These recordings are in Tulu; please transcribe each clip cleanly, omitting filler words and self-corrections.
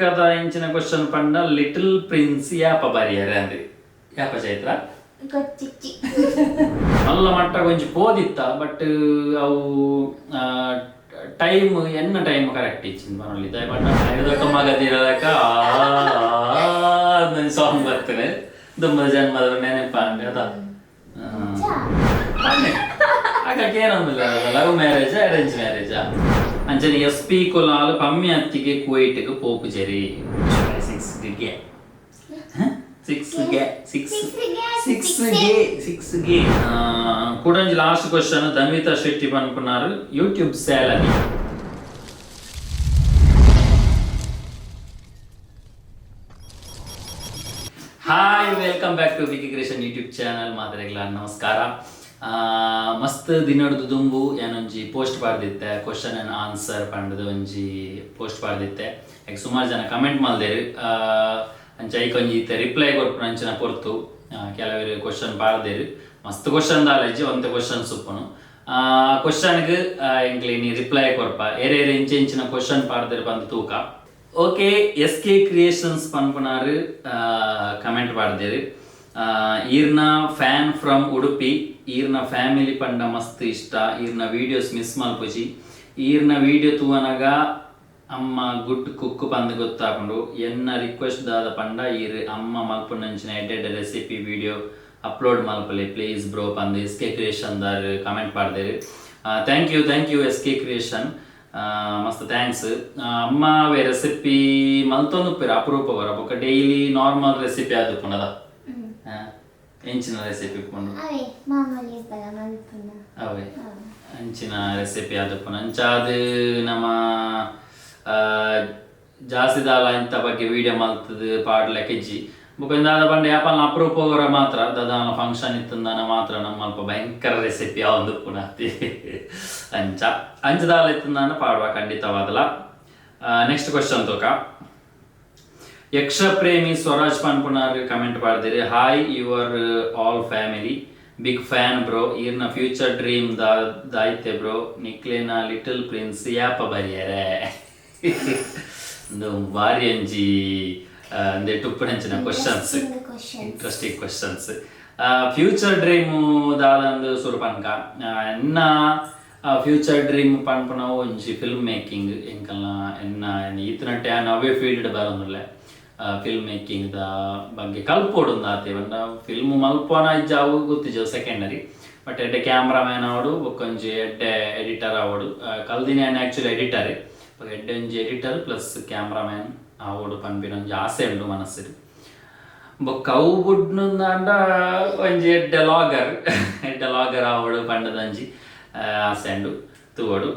ಬೊಕ್ಕದ ಇಂಚಿನ ಕ್ವಶನ್ ಪಂಡ ಲಿಟಲ್ ಪ್ರಿನ್ಸ್ ಯಾಪ ಬರಿಯರೆ ಅಂದ್ ಯಾಪ ಚೈತ್ರ? ಗೊತ್ತಿಜ್ಜಿ. ಮಲ್ಲ ಮಟ್ಟ ಒಂಜಿ ಪೋದಿತ್ತ, ಬಟ್ ಅವು ಟೈಮ್ ಎನ್ನ ಟೈಮ್ ಕರೆಕ್ಟ್ ಇಚ್ಚಿಂದ್ ಪನೊಲಿ. ದಾಯೆ ಪಂಡ ಐದೊಕ್ಕ ಮಗ ತೀರಲಕ ಸಾಂಗ್ ಬರ್ತದೆ, ದುಂಬದ ಜನ್ಮದ ನೆನಪಾಂಡೆ ಅದ. ಹಾಗಾಗಿ ಏನೊಂದಿಲ್ಲ, ಲವ್ ಮ್ಯಾರೇಜ್ ಅರೇಂಜ್ ಮ್ಯಾರೇಜ್ ಅಂಚನೆ. ಎಸ್ ಪಿ ಕುಲಾಲ್ ಪಮ್ಮಿ ಅತ್ತಿಗೆ ಕುವೈಟ್ಗೆ ಪೋಪುಜೆರಿ? ಸಿಕ್ಸ್ ಗೆ, ಸಿಕ್ಸ್ ಗೆ, ಸಿಕ್ಸ್ ಸಿಕ್ಸ್ ಗೆ, ಸಿಕ್ಸ್ ಗೆ. ಕೂಡೊಂಜಿ ಲಾಸ್ಟ್ ಕ್ವಶನ್. ಧನ್ವಿತಾ ಶೆಟ್ಟಿ ಪನ್ಪುನಾರು, YouTube salary. Hi, welcome back to Vicky Creation YouTube channel. ಮಾತೆರೆಗ್ಲ ನಮಸ್ಕಾರ. ಮಸ್ತ್ ದಿನಡ್ದು ದುಂಬು ಏನೊಂಜಿ ಪೋಸ್ಟ್ ಪಾಡ್ದಿತ್ತೆ, ಕ್ವಶನ್ ಅಂಡ್ ಆನ್ಸರ್ ಪಂಡದು ಒಂಜಿ ಪೋಸ್ಟ್ ಪಾಡ್ದಿತ್ತೆ. ಐಕ್ ಸುಮಾರು ಜನ ಕಮೆಂಟ್ ಮಲ್ದೆರ್. ಅಂಚ ಐಕ್ ಒಂಜಿ ಇತ್ತೆ ರಿಪ್ಲೈ ಕೊರ್ಪುನ ಅಂಚಿನ ಪೊರ್ತು. ಕೆಲವೆರ್ ಕ್ವಶನ್ ಪಾಡ್ದೆರ್. ಮಸ್ತ್ ಕ್ವಶನ್ ದಾಲಜಿ, ಒಂತೆ ಕ್ವಶನ್ಸ್ ಉಪ್ಪುನು. ಕ್ವಶನ್ಗ್ ಎಂಕ್ಲೆ ಇನಿ ರಿಪ್ಲೈ ಕೊರ್ಪ. ಏರೇರು ಎಂಚ ಎಂಚಿನ ಕ್ವಶನ್ ಪಾಡ್ದೆರ್ ಪಂದ್ ತೂಕ. ಓಕೆ, ಎಸ್ ಕೆ ಕ್ರಿಯೇಷನ್ಸ್ ಪನ್ಪುನಾರು ಕಮೆಂಟ್ ಪಾಡ್ದೆರ್, ಈರ್ನ ಫ್ಯಾನ್ ಫ್ರಮ್ ಉಡುಪಿ. ಈರ್ನ ಫ್ಯಾಮಿಲಿ ಪಂಡ ಮಸ್ತ್ ಇಷ್ಟ. ಈರ್ನ ವೀಡಿಯೋಸ್ ಮಿಸ್ ಮಲ್ಪುಜಿ. ಈರ್ನ ವೀಡಿಯೋ ತೂವನಗ ಅಮ್ಮ ಗುಡ್ ಕುಕ್ ಪಂದ್ ಗೊತ್ತಾಪುಂಡು. ಎನ್ನ ರಿಕ್ವೆಸ್ಟ್ ದಾದ ಪಂಡ, ಈರ್ ಅಮ್ಮ ಮಲ್ಪುನಂಚಿನ ಎಡ್ಡೆ ರೆಸಿಪಿ ವಿಡಿಯೋ ಅಪ್ಲೋಡ್ ಮಲ್ಪಲೆ, ಪ್ಲೀಸ್ ಬ್ರೋ ಪಂದ್ ಎಸ್ ಕೆ ಕ್ರಿಯೇಷನ್ ದಾರ್ ಕಮೆಂಟ್ ಪಾಡ್ದೆರ್. Thank you, thank you S K creation, ಮಸ್ತ್ thanks. ಅಮ್ಮ ಅವೇ ರೆಸಿಪಿ ಮಲ್ತೊಂದು ಅಪರೂಪ ಬರ. ಬೊಕ್ಕ ಡೈಲಿ ನಾರ್ಮಲ್ ರೆಸಿಪಿ ಆದುಪ್ಪುಂಡದ? ಎಂಚಿನ ರೆಸಿಪಿ ಉಪ್ಪುಂಡು? ಅವೇ ಮಾಮೂಲಿ ಬಲ ಮಲ್ಪುನ. ಅವೇ ಅಂಚಿನ ರೆಸಿಪಿ ಆದುಪ್ಪುಂಡು. ಅಂಚಾದ್ ನಮ್ಮ ಜಾಸ್ತಿ ದಾಲ ಇಂತ ಬಗ್ಗೆ ವಿಡಿಯೋ ಮಲ್ತದು ಪಾಡ್ಲೆಕ್ ಇಜ್ಜಿ. ಬೊಕ ದಾದ ಪಂಡ, ಯಾಪಲ್ನ ಅಪರೂಪ ಹೋಗೋರ ಮಾತ್ರ, ದಾದಾನ ಫಂಕ್ಷನ್ ಇತ್ತಂದಾನ ಮಾತ್ರ ನಮ್ಮ ಅಲ್ಪ ಭಯಂಕರ ರೆಸಿಪಿ ಆವೊಂದು ಅತ್ತಿ. ಅಂಚ ಅಂಚ ದಾಲ ಇತ್ತಂದಾನ ಪಾಡುವ ಖಂಡಿತವಾದಲ. ನೆಕ್ಸ್ಟ್ ಕ್ವಶನ್ ತೋಕ. ಯಕ್ಷ ಪ್ರೇಮಿ ಸ್ವರಾಜ್ ಪನ್ಪುನಾರ್ ಕಮೆಂಟ್ ಪಾಡ್ದಿರಿ, "Hi, your all family, big fan bro. ಈರ್ನ ಫ್ಯೂಚರ್ ಡ್ರೀಮ್ ದಾಯ್ತೆ ಬ್ರೋ? ನಿಕ್ಲೇನ ಲಿಟಲ್ ಪ್ರಿನ್ಸ್ ಯಾಪ ಬರಿಯರೆ?" ಒಂದು ಬಾರಿ ಅಂಜಿ ಅಂದೆ ಟುಪ್ಪುನಂಚಿನ questions. Question. Interesting questions. Future dream ದಾದಂದು ಸುರು ಪನ್ಕ. ಎನ್ನ ಫ್ಯೂಚರ್ ಡ್ರೀಮ್ ಪನ್ಪುನವು ಒಂಜಿ ಫಿಲ್ಮ್ ಮೇಕಿಂಗ್. ಎಂಕಲ್ನ ಎನ್ನ ಈತನಟ್ಟೆ ಯಾನ್ ಅವೇ ಫೀಲ್ಡ್ ಬರೋದಿಲ್ಲ. ಫಿಲ್ಮ್ ಮೇಕಿಂಗ್ the ಬಗ್ಗೆ ಕಲ್ಪೊಡು ಆತೆ. ಪಂಡ ಫಿಲ್ಮ್ ಮಲ್ಪೋನ ಇಜ್ಜ ಅವು ಗೊತ್ತಿಜ್ಜ, ಸೆಕೆಂಡರಿ. ಬಟ್ ಎಡ್ಡೆ ಕ್ಯಾಮ್ರಾಮ್ಯಾನ್ ಆವಡು, ಬೊಕ್ಕೊಂಜಿ ಎಡ್ಡೆ ಎಡಿಟರ್ ಆವಡು. ಕಲ್ದಿನ ಯಾನ್ ಆ್ಯಕ್ಚುಲಿ ಎಡಿಟರ್. ಎಡ್ಡೆ ಒಂಜಿ ಎಡಿಟರ್ ಪ್ಲಸ್ ಕ್ಯಾಮ್ರಾಮ್ಯಾನ್ ಆವಡು ಪನ್ಪಿನ ಒಂಜಿ ಆಸೆ ಉಂಡು ಮನಸ್ಸಿಗೆ. ಬೊಕ್ಕ ಅವು ಬುಡ್ನುಂದಾಂಡ ಒಂಜಿ ಎಡ್ಡೆ ಲಾಗರ್, ಎಡ್ಡೆ ಲಾಗರ್ ಆವಡು ಪಂಡದ ಒಂಜಿ ಆಸೆ ಉಂಡು, ತೂವಡು.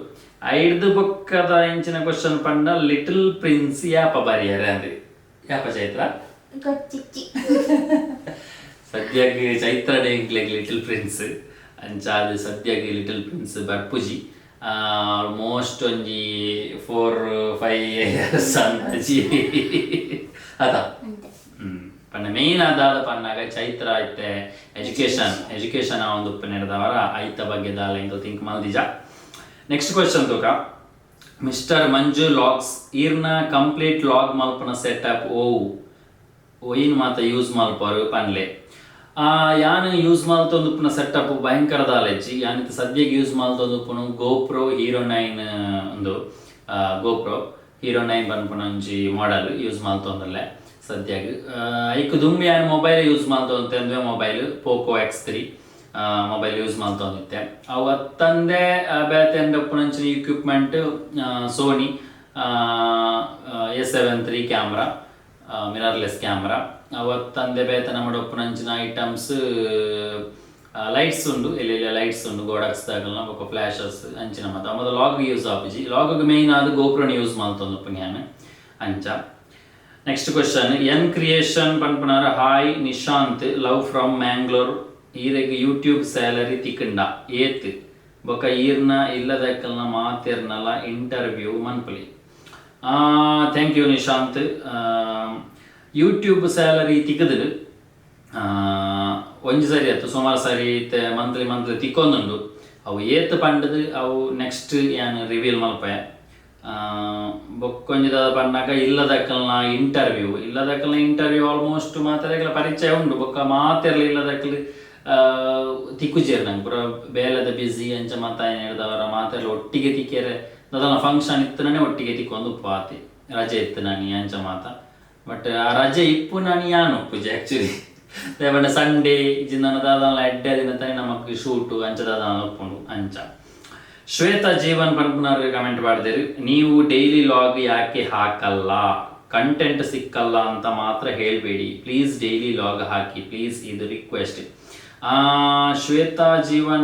ಐಡ್ದು ಬೊಕ್ಕದ ಇಂಚಿನ ಕ್ವಶನ್ ಪಂಡ ಲಿಟಲ್ ಪ್ರಿನ್ಸ್ ಯಾಪ ಬರಿಯರೆ ಅಂದ್ ಯಾಪ ಚೈತ್ರ? ಗೊತ್ತಿಜ್ಜಿ. ಸದ್ಯಕ್ಕೆ ಚೈತ್ರ ಎಂಕ್ಲೆಗ್ ಲಿಟಲ್ ಪ್ರಿನ್ಸ್. ಅಂಚಾದ್ ಸದ್ಯಕ್ಕೆ ಲಿಟಲ್ ಪ್ರಿನ್ಸ್ ಬರ್ಪುಜಿ. ಆಲ್ಮೋಸ್ಟ್ ಒಂಜಿ 4-5 ಇಯರ್ಸ್ ಅಂದಾಜಿ ಅದ. ಅಂತೆ. ಪಂಡ ಮೇನ್ ಅದಾದ ಪನ್ನಾಗ ಚೈತ್ರ ಐತೆ ಎಜುಕೇಶನ್ ಎಜುಕೇಶನ್ ಒಂದು ಉಪ್ಪುನೆಡ್ದವರ ಐತ ಬಗ್ಗೆ ದಾಲ ಎಂಕಲ್ ಥಿಂಕ್ ಮಲ್ದಿಜ. ನೆಕ್ಸ್ಟ್ ಕ್ವಶನ್ ತೂಕ. ಮಿಸ್ಟರ್ ಮಂಜು ಲಾಗ್ಸ್, ಈರ್ನ ಕಂಪ್ಲೀಟ್ ಲಾಗ್ ಮಲ್ಪುನ ಸೆಟಪ್ ಓವು? ಒಯಿನ್ ಮಾತ ಯೂಸ್ ಮಲ್ಪರು ಪನ್ಲೆ. ಯಾನ್ ಯೂಸ್ ಮಲ್ತೊಂದುಪ್ಪುನ ಸೆಟಪ್ ಭಯಂಕರ ದಾಲೆಜ್ಜಿ. ಯಾನ್ ಇತ್ತೆ ಸದ್ಯಕ್ಕೆ ಯೂಸ್ ಮಲ್ತೊಂದುಪ್ಪುನು ಗೋಪ್ರೋ ಹೀರೋ 9. ಉಂದು ಗೋಪ್ರೋ ಹೀರೋ 9 ಪನ್ಪುನ ಒಂಜಿ ಮಾಡೆಲ್ ಯೂಸ್ ಮಲ್ತೊಂದುಲ್ಲೆ ಸದ್ಯಗ್. ಐಕ್ ದುಂಬು ಯಾನ್ ಮೊಬೈಲ್ ಯೂಸ್ ಮಲ್ತೊಂತೆ. ಅಂದುವೆ mobile Poco X 3 mobile use ಮಲ್ತೊಂದಿತ್ತೆ. ಅವು ಅತ್ತಂದೆ ಬೇತೆ ಉಪ್ಪುನಂಚಿನ equipment Sony A7 III camera, mirrorless camera. ಅವತ್ತಂದೆ ಬೇತೆ ನಮ್ಮಡ ಉಪ್ಪುನಂಚಿನ ಐಟಮ್ಸ್ ಲೈಟ್ಸ್ ಉಂಡು, ಎಲ್ಲೆಲ್ಲ ಲೈಟ್ಸ್ ಉಂಡು, ಗೋಡಕ್ಸ್ ದಾಗಲ್ನ, ಬೊಕ್ಕ ಫ್ಲ್ಯಾಶಸ್ ಅಂಚಿನ ಮಾತ. ಮೊದಲು ಲಾಗ್ ಯೂಸ್ ಆಪುಜಿ. ಲಾಗ್ ಮೇನ್ ಆದ್ ಗೋಪ್ರೋನ ಯೂಸ್ ಮಲ್ತೊಂದುಪ್ಪುನ ಯಾನ್ ಅಂಚ. ನೆಕ್ಸ್ಟ್ ಕ್ವಶನ್, ಎನ್ ಕ್ರಿಯೇಷನ್ ಪನ್ಪುನಾರ, "hi Nishant, love from Mangalore. ಈರೆಗ್ ಯೂಟ್ಯೂಬ್ ಸ್ಯಾಲರಿ ತಿಕ್ಕಂಡ? ಏತ್? ಬೊಕ ಈರ್ನ ಇಲ್ಲದಕ್ಕಲ್ನ ಮಾತೆರ್ನಲ ಇಂಟರ್ವ್ಯೂ ಮನ್ಪುಲಿ." Thank you Nishant. YouTube salary ತಿಕ್ಕುದು ಒಂಜಿ ಸರಿ ಆಯ್ತು, ಸುಮಾರು ಸರಿ ಇತ್ತೆ ಮಂತ್ಲಿ ಮಂತ್ಲಿ ತಿಕ್ಕೊಂದುಂಡು. ಅವು ಏತ್ ಪಂಡದು ಅವು ನೆಕ್ಸ್ಟ್ ಯಾನ್ ರಿವೀಲ್ ಮಲ್ಪೆ. ಬೊಕ್ಕೊಂಜಿ ದಾದ ಪನ್ನಗ ಇಲ್ಲದಕ್ಕಲ್ನ ಇಂಟರ್ವ್ಯೂ. ಇಲ್ಲದಕ್ಕಲ್ನ ಇಂಟರ್ವ್ಯೂ ಆಲ್ಮೋಸ್ಟ್ ಮಾತೆರೆಗ್ಲ ಪರಿಚಯ ಉಂಡು. ಬೊಕ್ಕ ಮಾತೆರ್ಲ ಇಲ್ಲದಕ್ಕಲ್ ತಿಕ್ಕುಜೆರ್ ನಂಗೆ ಪೂರ ಬೇಲೆದ ಬ್ಯುಸಿ ಅಂಚ ಮಾತ ಹಿಡ್ದವರ ಮಾತೆರ್ಲ ಒಟ್ಟಿಗೆ ತಿಕ್ಕೆರೆ ದಾದನ ಫಂಕ್ಷನ್ ಇತ್ತನೇ ಒಟ್ಟಿಗೆ ತಿಕ್ಕೊಂದು ಉಪ್ಪು ಆತೆ ರಜೆ ಇತ್ತು ನಾನಿ ಅಂಚ ಮಾತ. ಬಟ್ ಆ ರಜೆ ಇಪ್ಪು ನಾನು ಯಾನ್ ಉಪ್ಪುಜಿ ಆ್ಯಕ್ಚುಲಿ. ದಾಯೆ ಸಂಡೇ ಜಿಂದನ ದಾದನ ಎಡ್ಡೆ ದಿನ ತಾನೆ ನಮಕ್ ಶೂಟು ಅಂಚ ದಾದನ ಉಪ್ಪುಂಡು ಅಂಚ. ಶ್ವೇತಾ ಜೀವನ್ ಪನ್ಪುನರ್ ಕಮೆಂಟ್ ಮಾಡಿದಿರಿ, ನೀವು ಡೈಲಿ ಲಾಗ್ ಯಾಕೆ ಹಾಕಲ್ಲ, ಕಂಟೆಂಟ್ ಸಿಕ್ಕಲ್ಲ ಅಂತ ಮಾತ್ರ ಹೇಳಬೇಡಿ, ಪ್ಲೀಸ್ ಡೈಲಿ ಲಾಗ್ ಹಾಕಿ ಪ್ಲೀಸ್, ಇದು request. Shweta Jeevan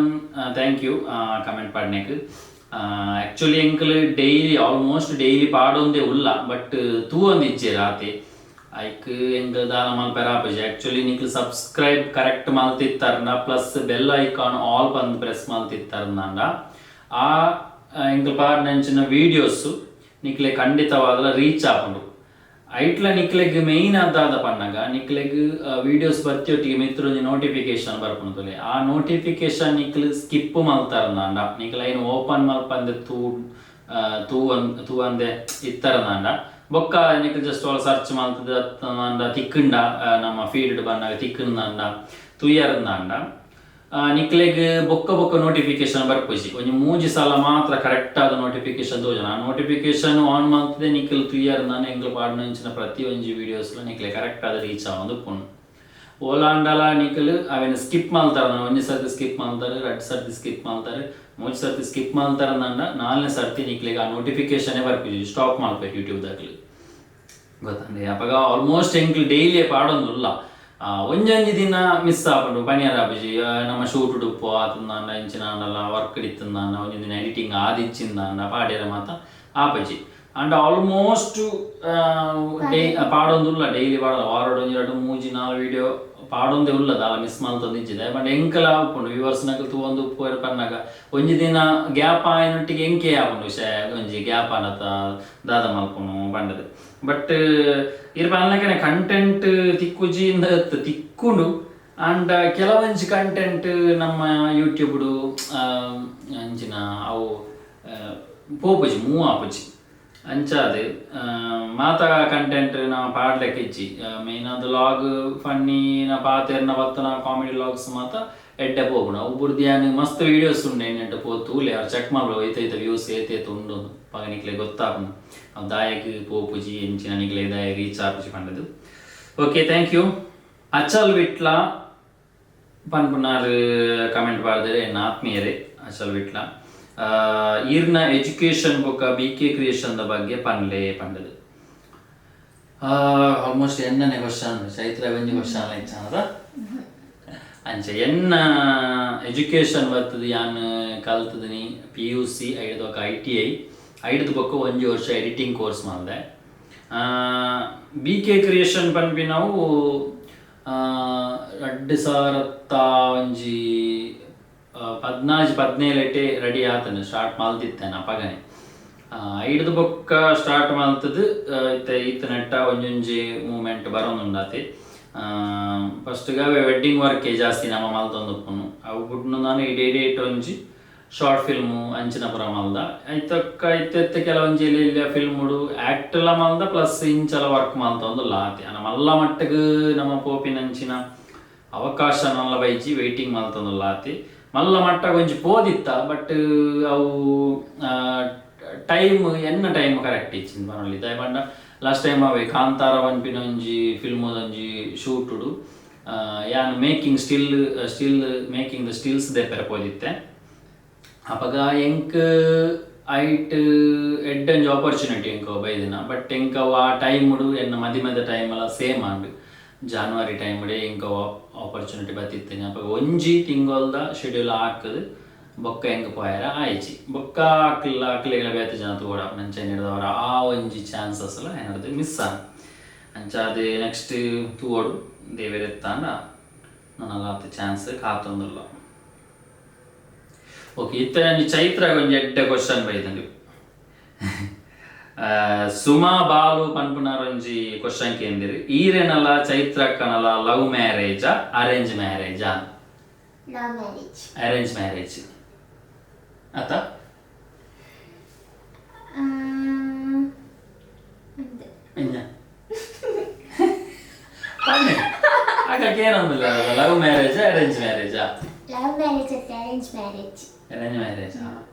thank you comment ಪಾಡ್ನೆಕ್. Actually ಎಂಕಲ್ ಡೈಲಿ ಆಲ್ಮೋಸ್ಟ್ ಡೈಲಿ ಪಾಡೊಂದೇ ಉಲ್ಲ, ಬಟ್ ತೂವೊಂದಿಜ್ಜೆ ರಾತೆ ಐಕ್ ಎಂಕ್ ದಾಲ ಮಲ್ಪೆರ ಆಪುಜಿ. ಆ್ಯಕ್ಚುಲಿ ನಿಕ್ಲ್ ಸಬ್ಸ್ಕ್ರೈಬ್ ಕರೆಕ್ಟ್ ಮಲ್ತಿತ್ತಾರ್ನ ಪ್ಲಸ್ ಬೆಲ್ ಐಕಾನ್ ಆಲ್ ಪಂದ್ ಪ್ರೆಸ್ ಮಲ್ತಿತ್ತಾರ್ನಾಂಡ ಆ ಎಂಕಲ್ ಪಾಡ್ನಂಚಿನ ವೀಡಿಯೋಸ್ ನಿಕ್ಲೆ ಖಂಡಿತವಾದಲ ರೀಚ್ ಆಪುಂಡು. ಐಟ್ಲ ನಿಕ್ಲೆಗ್ ಮೇಯ್ನ್ ದಾದ ಪನ್ನಗ ನಿಕ್ಲೆಗ್ ವೀಡಿಯೋಸ್ ಬರ್ತಿಯೊಟ್ಟಿಗೆ ಮಿತ್ರೊಂಜಿ ನೋಟಿಫಿಕೇಶನ್ ಬರ್ಪುಂಡು ತೂಲೆ, ಆ ನೋಟಿಫಿಕೇಶನ್ ನಿಕ್ಲ್ ಸ್ಕಿಪ್ ಮಲ್ತಾರ್ನಾಂಡ ನಿಕ್ಲ್ ಐನ್ ಓಪನ್ ಮಲ್ಪಂದೆ ತೂ ತೂವನ್ ತೂವಂದೆ ಇತ್ತರ್ನಾಂಡ ಬೊಕ್ಕ ನಿಕ್ಲ್ ಜಸ್ಟ್ ಆಲ್ ಸರ್ಚ್ ಮಲ್ತದ ಅತ್ತಂಡ ತಿಕ್ಕಂಡ ನಮ್ಮ ಫೀಡ್ ಬಂದಾಗ ತಿಕ್ಕಂಡ ತುಯರ್ನಾಂಡ ನಿಕ್ಲೆಗ್ ಬೊಕ್ಕ ಬೊಕ್ಕ ನೋಟಿಫಿಕೇಶನ್ ಬರ್ಪುಜಿ. ಒಂಜಿ ಮೂಜಿ ಸಲ ಮಾತ್ರ ಕರೆಕ್ಟ್ ಆದ ನೋಟಿಫಿಕೇಶನ್ ತೋಜನ, ಆ ನೋಟಿಫಿಕೇಶನ್ ಆನ್ ಮಲ್ತದೆ ನಿಕ್ಲ್ ತುಯರ್ನಾಂಡ ಎಂಕ್ಲು ಪಾಡ್ನಂಚಿನ ಪ್ರತಿ ಒಂಜಿ ವೀಡಿಯೋಸ್ಲ ನಿಕ್ಲೆ ಕರೆಕ್ಟ್ ಆದ ರೀಚ್ ಆವೊಂದು ಉಪ್ಪುಂಡು. ಓಲಾಂಡಲ ನಿಕ್ಲ್ ಅವೆನ್ ಸ್ಕಿಪ್ ಮಲ್ತಾರ, ಒಂಜಿ ಸರ್ತಿ ಸ್ಕಿಪ್ ಮಲ್ತಾರೆ, ರಡ್ಡ್ ಸರ್ತಿ ಸ್ಕಿಪ್ ಮಲ್ತಾರೆ, ಮೂಜಿ ಸರ್ತಿ ಸ್ಕಿಪ್ ಮಲ್ತಾರಂಡ ನಾಲ್ನೇ ಸರ್ತಿ ನಿಕ್ಲೆಗ್ ಆ ನೋಟಿಫಿಕೇಶನ್ ಬರ್ಪುಜಿ, ಸ್ಟಾಪ್ ಮಲ್ಪೆರ್ ಯೂಟ್ಯೂಬ್ ದಾಕ್ಲು ಗೊತ್ತಂಡೆ. ಅಪಗ ಆಲ್ಮೋಸ್ಟ್ ಎಂಕ್ಲು ಡೈಲಿ ಪಾಡೊಂದುಲ್ಲ, ಒಂಜೊಂಜಿ ದಿನ ಮಿಸ್ ಆಪುಂಡು ಪನಿಯರ ಆಪುಜಿ. ನಮ್ಮ ಶೂಟ್ ಉಡುಪು ಆತಂದಾಂಡ ಇಂಚಿನ ಆಂಡಲ ವರ್ಕ್ ಇತ್ತಂದಾಂಡ ಒಂಜಿ ದಿನ ಎಡಿಟಿಂಗ್ ಆದಿಚ್ಚಿಂದಾಂಡ ಪಾಡ್ಯರ ಮಾತ ಆಪುಜಿ. ಅಂಡ ಆಲ್ಮೋಸ್ಟ್ ಡೈ ಪಾಡೊಂದುಲ್ಲ ಡೈಲಿ ಪಾಡಲ್ಲ, ವಾರಡ್ ಒಂಜಿ ರಡ್ಡ್ ಮೂಜಿ ನಾಲ್ ವೀಡಿಯೋ ಪಾಡೊಂದೇ ಉಲ್ಲ ದಾಲ ಮಿಸ್ ಮಲ್ತೊಂದಿಜ್ಜಿ. ಬಟ್ ಎಂಕಲ ಉಪ್ಪುಂಡು ವ್ಯೂವರ್ಸ್ನಕಲ್ ತೂವೊಂದು ಉಪ್ಪು ಪನ್ನಗ ಒಂಜಿ ದಿನ ಗ್ಯಾಪ್ ಆಯಿನೊಟ್ಟಿಗೆ ಎಂಕೆ ಆಪುಂಡು ಶೇ ಒಂಜಿ ಗ್ಯಾಪ್ ಆನತ ದಾದ ಮಲ್ಪುನು ಪಂಡದು. ಬಟ್ ಇರ್ ಪನ್ನಕನೆ ಕಂಟೆಂಟ್ ತಿಕ್ಕುಜಿ ತಿಕ್ಕುಂಡು. ಅಂಡ್ ಕೆಲವೊಂಜಿ ಕಂಟೆಂಟ್ ನಮ್ಮ ಯೂಟ್ಯೂಬ್ಡು ಅಂಚಿನ ಅವು ಪೋಪುಜಿ ಮೂವ್ ಆಪುಜಿ ಅಂಚಾದ್ ಮಾತ ಕಂಟೆಂಟ್ ನಾ ಪಾಡ್ಲೆಕ್ ಇಜ್ಜಿ. ಮೇನ್ ಅದು ಲಾಗ್ ಫನ್ನಿ ನ ಪಾತೆರ್ನ ಬತ್ತನ ಕಾಮಿಡಿ ಲಾಗ್ಸ್ ಮಾತ ಎಡ್ಡೆ ಪೋಪುಂಡು. ಅವು ಬುಡ್ದು ಯಾನ್ ಮಸ್ತ್ ವೀಡಿಯೋಸ್ ಉಂಡು ಎಣ್ಣೆಟ್ ಪೋತು ಅವ್ರು ಚೆಕ್ ಮಲ್ಪುವ ಐತ ಐತ ವ್ಯೂಸ್ ಏತ್ ಏತ್ ಉಂಡು ಪಗ ನಿಕ್ಲೆ ಗೊತ್ತಾಪುಂಡು ಅವು ದಾಯೆಗ್ ಪೋಪುಜಿ ಎಂಚಿನ ನಿಕ್ಲೆ ದಾಯ ರೀಚ್ ಆಪುಜಿ ಪಂಡದು. Okay thank you. Achal Vitla ಪನ್ಪುನಾರ್ ಕಮೆಂಟ್ ಪಾಡ್ದರೆ, ಎನ್ನ ಆತ್ಮೀಯರೇ ಅಚಲ್ ವಿಟ್ಲ, ಈರ್ನ ಎಜುಕೇಶನ್ ಬೊಕ್ಕ ಬಿ ಕೆ ಕ್ರಿಯೇಷನ್ the ಬಗ್ಗೆ ಪನ್ಲೆ ಪಂಡದು. ಆಲ್ಮೋಸ್ಟ್ ಎನ್ನನೆ ಕ್ವಶನ್ ಚೈತ್ರ ಒಂಜಿ ಕ್ವಶನ್ ಇಚ್ಚಾನದ ಅಂಚ. ಎನ್ನ ಎಜುಕೇಶನ್ ಬರ್ತದೆ ಯಾನ್ ಕಲ್ತದಿನಿ PUC ಐಡ್ದು ಬೊಕ್ಕ ITI ಐಡ್ದು ಬೊಕ್ಕ ಒಂಜಿ ವರ್ಷ ಎಡಿಟಿಂಗ್ ಕೋರ್ಸ್ ಮಲ್ದೆ. ಬಿ ಕೆ ಕ್ರಿಯೇಷನ್ ಪನ್ಪಿನವು ರಡ್ಡ್ ಸಾವಿರತ್ತ ಒಂಜಿ ಪದ್ನಾಜಿ ಪದ್ನೇಳೆಟೆ ರೆಡಿ ಆತನ ಸ್ಟಾರ್ಟ್ ಮಲ್ತಿತ್ತೇನೆ ಅಪಗನೆ. ಐಡ್ದು ಬೊಕ್ಕ ಸ್ಟಾರ್ಟ್ ಮಲ್ತದು ಇತ್ತೆ ಇತ್ತ ನೆಟ್ಟ ಒಂಜೊಂಜಿ ಮೂಮೆಂಟ್ ಬರೋದುಂಡಾತೆ. ಫಸ್ಟ್ಗೆ ವೆಡ್ಡಿಂಗ್ ವರ್ಕೇ ಜಾಸ್ತಿ ನಮ್ಮ ಮಲ್ತೊಂದು ಉಪ್ಪುನು. ಅವು ಬುಡ್ನು ನಾನು ಇಡೀ ಒಂಜಿ ಶಾರ್ಟ್ ಫಿಲ್ಮು ಅಂಚಿನ ಪೂರ ಮಲ್ದ. ಐತಕ್ಕ ಇತ್ತೆ ಕೆಲವೊಂಜಿ ಎಲ್ಯ ಫಿಲ್ಮುಡು ಆ್ಯಕ್ಟ್ಲ ಮಲ್ದ ಪ್ಲಸ್ ಇಂಚಲ ವರ್ಕ್ ಮಲ್ತೊಂದುಲ್ಲ ಆತೆ. ಅನ ಮಲ್ಲ ಮಟ್ಟಗ್ ನಮ್ಮ ಪೋಪಿನಂಚಿನ ಅವಕಾಶ ನಲ್ಲ ಬೈಜಿ, ವೆಯ್ಟಿಂಗ್ ಮಲ್ತೊಂದುಲ್ಲ ಆತೆ. ಮಲ್ಲ ಮಟ್ಟ ಒಂಜಿ ಪೋದಿತ್ತ, ಬಟ್ ಅವು ಟೈಮ್ ಎನ್ನ ಟೈಮ್ ಕರೆಕ್ಟ್ ಇಚ್ಚಿಂದು ಪನೊಲಿ. ದಾಯೆ ಪಂಡ ಲಾಸ್ಟ್ ಟೈಮ್ ಅವೇ ಕಾಂತಾರ ಪನ್ಪಿನ ಒಂಜಿ ಫಿಲ್ಮುದೊಂಜಿ ಶೂಟುಡು ಯಾನ್ making still still making the stills ದೆಪ್ಪೆರೆ ಪೋದಿತ್ತೆ. ಅಪಗ ಎಂಕ್ ಐಟ್ ಎಡ್ಡೆ ಒಂಜಿ ಆಪರ್ಚುನಿಟಿ ಎಂಕ್ ಬೈದಿನ, ಬಟ್ ಎಂಕ್ ಅವು ಆ ಟೈಮುಡು ಎನ್ನ ಮದಿಮೆದ ಟೈಮೆಲ ಸೇಮ್ ಆಂಡ್. ಜಾನ್ವರಿ ಟೈಮುಡೆ ಎಂಕ್ ಅವು ಆಪರ್ಚುನಿಟಿ ಬತ್ತಿತ್ತೇನೆ. ಅಪಗ ಒಂಜಿ ತಿಂಗೊಲ್ದ ಶೆಡ್ಯೂಲ್ ಹಾಕುದು ಬೊಕ್ಕ ಎಂಕ್ ಪೋಯೆರ ಆಯ್ಜಿ. ಬೊಕ್ಕ ಅಕ್ಲ ಅಕ್ಲೆಗ್ಲ ಬೇತೆ ಜನ ತೂವೊಡ ಅಂಚ ಹಿಡ್ದವರ ಆ ಒಂಜಿ ಚಾನ್ಸಸ್ ಲ ಎನ್ನಡ್ದು ಮಿಸ್ ಆಂಡ್. ಅಂಚಾದ್ ನೆಕ್ಸ್ಟ್ ತೂವೊಡು, ದೇವೆರೆತ್ತಾಂಡ ನನಲಾತ್ ಚಾನ್ಸ್ ಕಾತೊಂದುಲ್ಲ. ಓಕೆ, ಇತ್ತೆ ಒಂಜಿ ಚೈತ್ರಾಗ್ ಒಂಜಿ ಎಡ್ಡೆ ಕ್ವಶನ್ ಬೈದುಂಡು. ಸುಮಾ ಬಾಲು ಪನ್ಪುನಾರ್ ಒಂಜಿ ಕ್ವಶನ್ ಕೇಂದಿರಿ, ಈರೆನಲ ಚೈತ್ರಕ್ಕನಲ ಲವ್ ಮ್ಯಾರೇಜಾ ಅರೇಂಜ್ ಮ್ಯಾರೇಜಾ? Love marriage. Arrange marriage ಅತ್ತ? ಎಂಜ ಪನ್ನೆ ಆಗ ಏನೊಂದಿಲ್ಲ. ಲವ್ ಮ್ಯಾರೇಜಾ, ಅರೇಂಜ್ ಮ್ಯಾರೇಜಾ? ಲವ್ ಮ್ಯಾರೇಜ್ ಅತ್ತೆ, arrange marriage. Arrange marriage,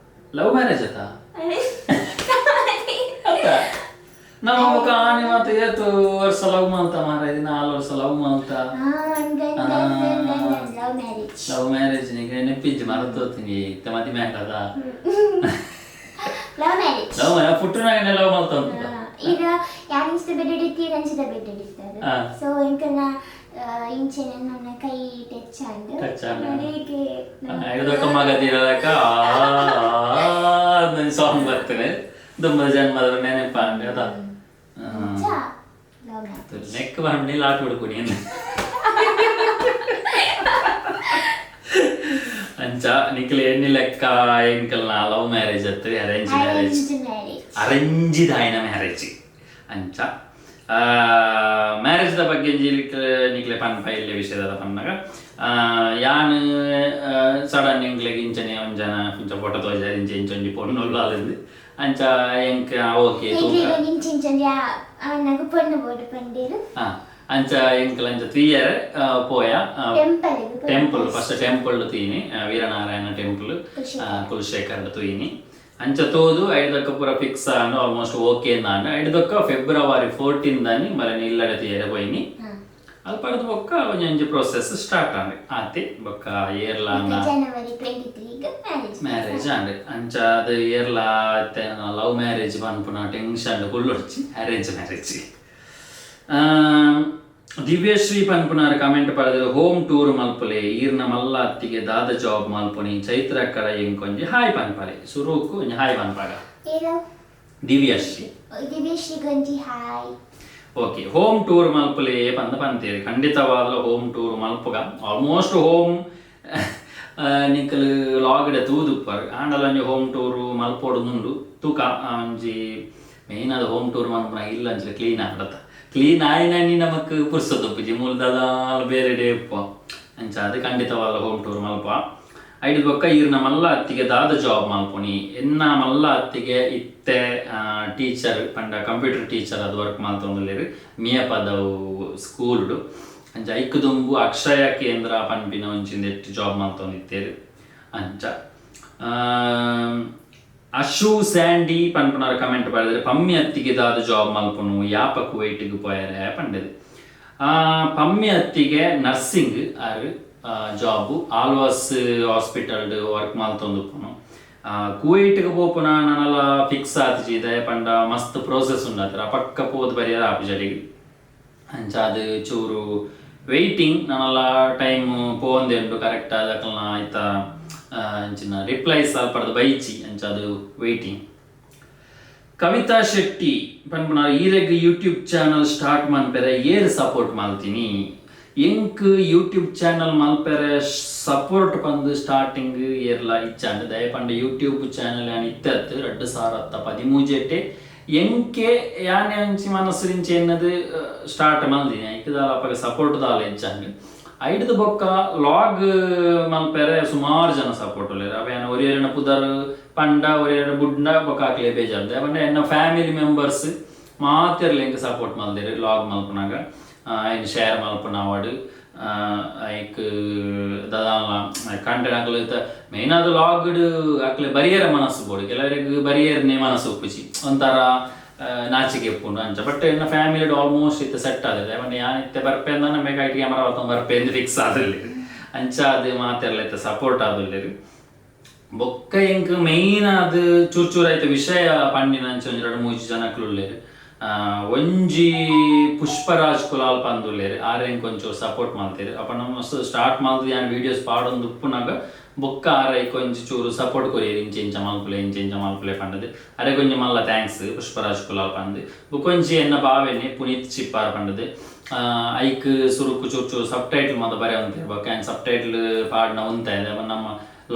love marriage ಅತ್ತ ಅತ್ತ. ನಮ್ಮ ಮುಖ ಆನೆ ಮಾತು ಏತು ವರ್ಷ ಲವ್ ಮಾಡ್ತಾ ಮಾರ ಇದು, 4 ವರ್ಷ ಲವ್ ಮಾಡ್ತಾ. Love marriage. ಲವ್ ಮ್ಯಾರೇಜ್ ನಿಗೆ ನೆಪ್ಪಿಜ್ಜಿ, ಮರತೋತೀನಿ ಇತ್ತ ಮದಿ ಮ್ಯಾಕದ. Love marriage. ಲವ್ ಪುಟ್ಟನಾಗನೆ ಲವ್ ಮಾಡ್ತಾ ಉಂಟು. ಈಗ ಯಾನಿಂಚಿದ ಬೆಡ್ ಹಿಡಿತೀರ, ಅಂಚಿದ ಬೆಡ್ ಹಿಡಿತಾರೆ. ಸೊ ಎಂಕಲ್ನ ಇಂಚೆನೆ ನನ್ನ ಕೈ ಟಚ್ ಆಂಡ್. Touch ಆಂಡ್. ನಡಿಗೆ. ಐದೊಕ್ಕ ಮಗ ತೀರಲಕ ಸಾಂಗ್ ಬರ್ತದೆ, ದುಂಬ ಜನ್ಮದ ನೆನಪ ಅಂದೆ ಅದ. Love marriage. ನೆಕ್ ಬಂಡಿ ಲಾಟ್ ಬಿಡ್ಕೊಡಿ ಅಂಚ. ನಿಖಿಲ್ ಎಣ್ಣಿ ಲೆಕ್ಕ ಎಂಕಲ್ನ ಲವ್ ಮ್ಯಾರೇಜ್ ಅತ್ತು, ಅರೇಂಜ್ ಮ್ಯಾರೇಜ್? Arrange marriage. ಅರೇಂಜಿದ ಆಯ್ನ ಮ್ಯಾರೇಜ್ ಅಂಚ. ಮ್ಯಾರೇಜ್ದ ಬಗ್ಗೆ ನಿಕ್ಲೆ ಪನ್ಪ ಇಲ್ಲಿ ವಿಷಯದ ಪನ್ನಾಗ, ಯಾನ್ ಸಡನ್ ಎಂಕ್ಲೆಗ್ ಇಂಚನೆ ಒಂಜನ ಇಂಚ ಫೋಟೋ ತೋಜ, ಇಂಚ ಇಂಚ ಒಂಜಿ ಪೊಣ್ಣುಲ್ಲು ಅಲ್ಲಿಂದು ಅಂಚ. ಎಂಕ್ ಓಕೆ ತೂಕ. ಎಂಕ್ಲೆಗ್ ಇಂಚಿಂಚೊಂಜಿ ಆನಗ ಪೊಣ್ಣು ಬೋಡು ಪಂಡೇರು. ಹಾ, ಅಂಚ ಎಂಕ್ಲ ಅಂಚ ತೂಯರೆ ಪೋಯ. Temple. ಟೆಂಪಲ್, ಫಸ್ಟ್ ಟೆಂಪಲ್ ತೂಯಿನಿ, ವೀರನಾರಾಯಣ ಟೆಂಪಲ್. ಕುಲಶೇಖರ ತೂಯಿನಿ. ಅಂಚ ತೋದು ಐದಕ್ಕ ಪೂರ ಫಿಕ್ಸ್ ಆಂಡ್, ಆಲ್ಮೋಸ್ಟ್ ಓಕೆ ಅಂದ್. ಐದಕ್ಕ ಫೆಬ್ರವರಿ 14 ದಾನಿ ಮರನಿ ಇಲ್ಲಡೆ ತೂಯರೆ ಪೋಯಿನಿ. ಅಲ್ಪ ಬೊಕ್ಕ ಒಂಜೊಂಜಿ ಪ್ರೊಸೆಸ್ ಸ್ಟಾರ್ಟ್ ಆಂಡ್ ಆತಿ. ಬೊಕ್ಕ ಏರ್ಲ ಜನವರಿ 23 ಮ್ಯಾರೇಜ್. ಮ್ಯಾರೇಜ್ ಆಂಡ್ ಅಂಚ. ಅದು ಏರ್ಲ ಲವ್ ಮ್ಯಾರೇಜ್ ಪನ್ಪುನ ಟೆನ್ಷನ್ ಕುಲ್ಲೊಡ್ಚಿ, ಅರೇಂಜ್ ಮ್ಯಾರೇಜ್. ದಿವ್ಯಶ್ರೀ ಪನ್ಪುನಾರ್ ಕಮೆಂಟ್ ಪಡೆದ, ಹೋಮ್ ಟೂರ್ ಮಲ್ಪುಲೆ, ಈರ್ನ ಮಲ್ಲ ಅತ್ತಿಗೆ ದಾದ ಜಾಬ್ ಮಲ್ಪುನಿ, ಚೈತ್ರ ಕಡ ಎಂಕೊಂಜಿ ಹಾಯ್ ಪನ್ಪಲೆ. ಸುರುಕು ಒಂಜಿ ಹಾಯ್ ಪನ್ಪಾಗ. ಏರೋ? ದಿವ್ಯಶ್ರೀ. ದಿವ್ಯಶ್ರೀ ಗೊಂಜಿ ಹಾಯ್. ಓಕೆ, ಹೋಮ್ ಟೂರ್ ಮಲ್ಪುಲೆ ಪಂದ ಪಂತೇರಿ. ಖಂಡಿತವಾದ ಹೋಮ್ ಟೂರ್ ಮಲ್ಪುಗ. ಆಲ್ಮೋಸ್ಟ್ ಹೋಮ್ ನಿಕಲ್ ಲಾಗ್ಡೆ ತೂದುಪ್ಪರ್ ಆಂಡಲ ಒಂಜಿ ಹೋಮ್ ಟೂರ್ ಮಲ್ಪೊಡು ತೂಕ. ಒಂಜಿ ಮೇನ್ ಅದು ಹೋಮ್ ಟೂರ್ ಮಲ್ಪುನ ಇಲ್ಲ ಅಂಚ ಕ್ಲೀನ್ ಆಡತ್ತ. ಕ್ಲೀನ್ ಆಯ್ನ ನಮಕ್ ಪುರ್ಸೊತ್ತುಪ್ಪುಜಿ, ಮೂಲದಾದ ಬೇರೆ ಡೇ ಉಪ್ಪ ಅಂಚ. ಅದು ಖಂಡಿತವಾದ ಹೋಮ್ ಟೂರ್ ಮಲ್ಪ. ಐದು ಬೊಕ್ಕ ಈರ್ನ ಮಲ್ಲ ಅತ್ತಿಗೆ ದಾದ ಜಾಬ್ ಮಲ್ಪುನಿ? ಎನ್ನ ಮಲ್ಲ ಅತ್ತಿಗೆ ಇತ್ತೆ ಟೀಚರ್ ಪಂಡ ಕಂಪ್ಯೂಟರ್ ಟೀಚರ್ ಅದು ವರ್ಕ್ ಮಲ್ತೊಂದುಲ್ಲೆರ್ ಮಿಯಪದವು ಸ್ಕೂಲ್ಡು ಅಂಚ. ಐಕ್ ದುಂಬು ಅಕ್ಷಯ ಕೇಂದ್ರ ಪನ್ಪಿನ ಒಂಚಿಂದೆಟ್ ಜಾಬ್ ಮಲ್ತೊಂದಿತ್ತೇರು ಅಂಚ. ಅಶು ಸ್ಯಾಂಡಿ ಪನ್ಪುನಾರ ಕಮೆಂಟ್ ಪಡೆದರೆ, ಪಮ್ಮಿ ಅತ್ತಿಗೆ ದಾದ ಜಾಬ್ ಮಲ್ಪುನು, ಯಾಪ ಕುವೈಟ್ಗೆ ಪೋಯರೆ ಪಂಡದು. ಪಮ್ಮಿ ಅತ್ತಿಗೆ ನರ್ಸಿಂಗ್ ಆರು ಜಾಬು, ಆಲ್ವಾಸ್ ಹಾಸ್ಪಿಟಲ್ ವರ್ಕ್ ಮಲ್ತೊಂದುಪ್ಪುನು. ಕುವೈಟ್ಗೆ ಪೋಪುನ ನನಲ ಫಿಕ್ಸ್ ಆತಿಜಿ, ದಯ ಪಂಡ ಮಸ್ತ್ ಪ್ರೋಸೆಸ್ ಉಂಡಾತರ ಪಕ್ಕ ಪೋದು ಬರಿಯರ ಆಪುಜಡಿಗೆ ಅಂಚ. ಅದು ಚೂರು ವೆಯ್ಟಿಂಗ್, ನನಲ ಟೈಮ್ ಪೋಂದೆ ಉಂಡು. ಕರೆಕ್ಟ್ ಆದಕಲ್ನ ಆಯ್ತಾ ಅಂಚಿನ ರಿಪ್ಲೈಸ್ ಅಲ್ಪಡ್ದು ಬೈಚಿ ಅಂಚ, ಅದು ವೆಯ್ಟಿಂಗ್. ಕವಿತಾ ಶೆಟ್ಟಿ ಪನ್ಪುನಾರ್, ಈರೆಗ್ ಯೂಟ್ಯೂಬ್ ಚಾನಲ್ ಸ್ಟಾರ್ಟ್ ಮನ್ಪೆರೆ ಏರ್ ಸಪೋರ್ಟ್ ಮಲ್ತೀನಿ? ಎಂಕ್ ಯೂಟ್ಯೂಬ್ ಚಾನಲ್ ಮಲ್ಪೆರೆ ಸಪೋರ್ಟ್ ಪಂದ್ ಸ್ಟಾರ್ಟಿಂಗ್ ಏರ್ಲ ಇಚ್ಚಾಂಡ್. ದಯಪಂಡ ಯೂಟ್ಯೂಬ್ ಚಾನಲ್ ಯಾನ್ ಇತ್ತತ್ತು 2013ಟ್ಟೆ ಎಂಕೆ ಯಾನೆ ಒಂಚಿ ಮನಸ್ಸು ಇಂಚೆ ಎನ್ನದು ಸ್ಟಾರ್ಟ್ ಮಲ್ದಿನಿ. ಐಕ್ ದಾಲ ಅಪಗ ಸಪೋರ್ಟ್ ದಾಲ ಇಚ್ಚಾಂಡ್. ಐಡ್ದು ಬೊಕ್ಕ ಲಾಗ್ ಮಲ್ಪೆರೆ ಸುಮಾರು ಜನ ಸಪೋರ್ಟ್ ಉಲ್ಲೆರ್. ಅವ ಯಾನ್ ಒರಿಯರೆನ ಪುದರ್ ಪಂಡ, ಒರಿಯರ ಬುಡ್ಂಡ ಬೊಕ್ಕ ಅಕ್ಲೆ ಬೇಜಾರ್. ಪಂಡ ಎನ್ನ ಫ್ಯಾಮಿಲಿ ಮೆಂಬರ್ಸ್ ಮಾತೆರ್ಲ ಎಂಕ್ ಸಪೋರ್ಟ್ ಮಲ್ದೆರ್. ಲಾಗ್ ಮಲ್ಪುನಾಗ ಐನ್ ಶೇರ್ ಮಲ್ಪುನವಡ್, ಐಕ್ ದಾದಾಲ ಕಂಟೆಂಟ್ ಅಕ್ಲು ಮೇನ್ ಅದು ಲಾಗ್ಡ್ ಅಕ್ಲೆ ಬರಿಯರ ಮನಸ್ಸು ಬೋಡು. ಕೆಲವರಿಗೆ ಬರಿಯರ್ನೇ ಮನಸ್ಸು ಉಪ್ಪುಜಿ, ಒಂಥರ ನಾಚಿಕೆ ಉಪ್ಪುಂಡು ಅಂಚ. ಬಟ್ ಎನ್ನ ಫ್ಯಾಮಿಲಿ ಆಲ್ಮೋಸ್ಟ್ ಇತ್ತೆ ಸೆಟ್ ಆದಿದೆ. ಬಟ್ ಯಾನ್ ಇತ್ತೆ ಬರ್ಪೆ ಅಂದ ಮೇಗ IT camera ಬರ್ಪೆ ಅಂದ್ ಫಿಕ್ಸ್ ಆದಿಲ್ಲ ಅಂಚ. ಅದು ಮಾತೆರ್ಲ ಇತ್ತೆ ಸಪೋರ್ಟ್ ಆದುಲ್ಲೆರ್. ಬೊಕ್ಕ ಎಂಕ್ ಮೇಯ್ನ್ ಅದು ಚೂರ್ ಚೂರ್ ಐತ ವಿಷಯ ಪಂಡಿನ ಅಂಚ ಒಂಜಿ ರಡ್ಡ್ ಮೂಜಿ ಜನಕ್ಲು ಉಲ್ಲೆರ್. ಒಂಜಿ ಪುಷ್ಪರಾಜ್ ಕುಲಾಲ್ ಪಂದುಲ್ಲೆರ್, ಆರ್ ಎಂಕ್ ಒಂಚೂರು ಸಪೋರ್ಟ್ ಮಲ್ತೆರ್. ಅಪ್ಪ ನಮ್ಮ ಸ್ಟಾರ್ಟ್ ಮಲ್ತ್ ಯಾನ್ ವೀಡಿಯೋಸ್ ಪಾಡೊಂದು ಉಪ್ಪುನಾಗ ಬೊಕ್ಕ ಆರ್ ಐಕ್ ಒಂಜಿ ಚೂರು ಸಪೋರ್ಟ್ ಕೊರಿಯೆರ್, ಇಂಚ ಇಂಚ ಮಲ್ಪುಲೆ, ಇಂಚ ಇಂಚ ಮಲ್ಪುಲೆ ಪಂಡದು. ಅರೆಗ್ ಒಂಜಿ ಮಲ್ಲ thanks, Pushparaj Kulal ಪಂದ್. ಬೊಕೊಂಜಿ ಎನ್ನ ಬಾವೆನೆ ಪುನೀತ್ ಚಿಪ್ಪಾರ್ ಪಂಡದು. ಐಕ್ ಸುರುಕು ಚೂರು ಚೂರು ಸಬ್ ಟೈಟಲ್ ಮಾತ ಬರೆಯೊಂತೆ. ಬೊಕ್ಕ ಯಾನ್ ಸಬ್ ಟೈಟಲ್ ಪಾಡ್ನ ಉಂತೆ. ನಮ್ಮ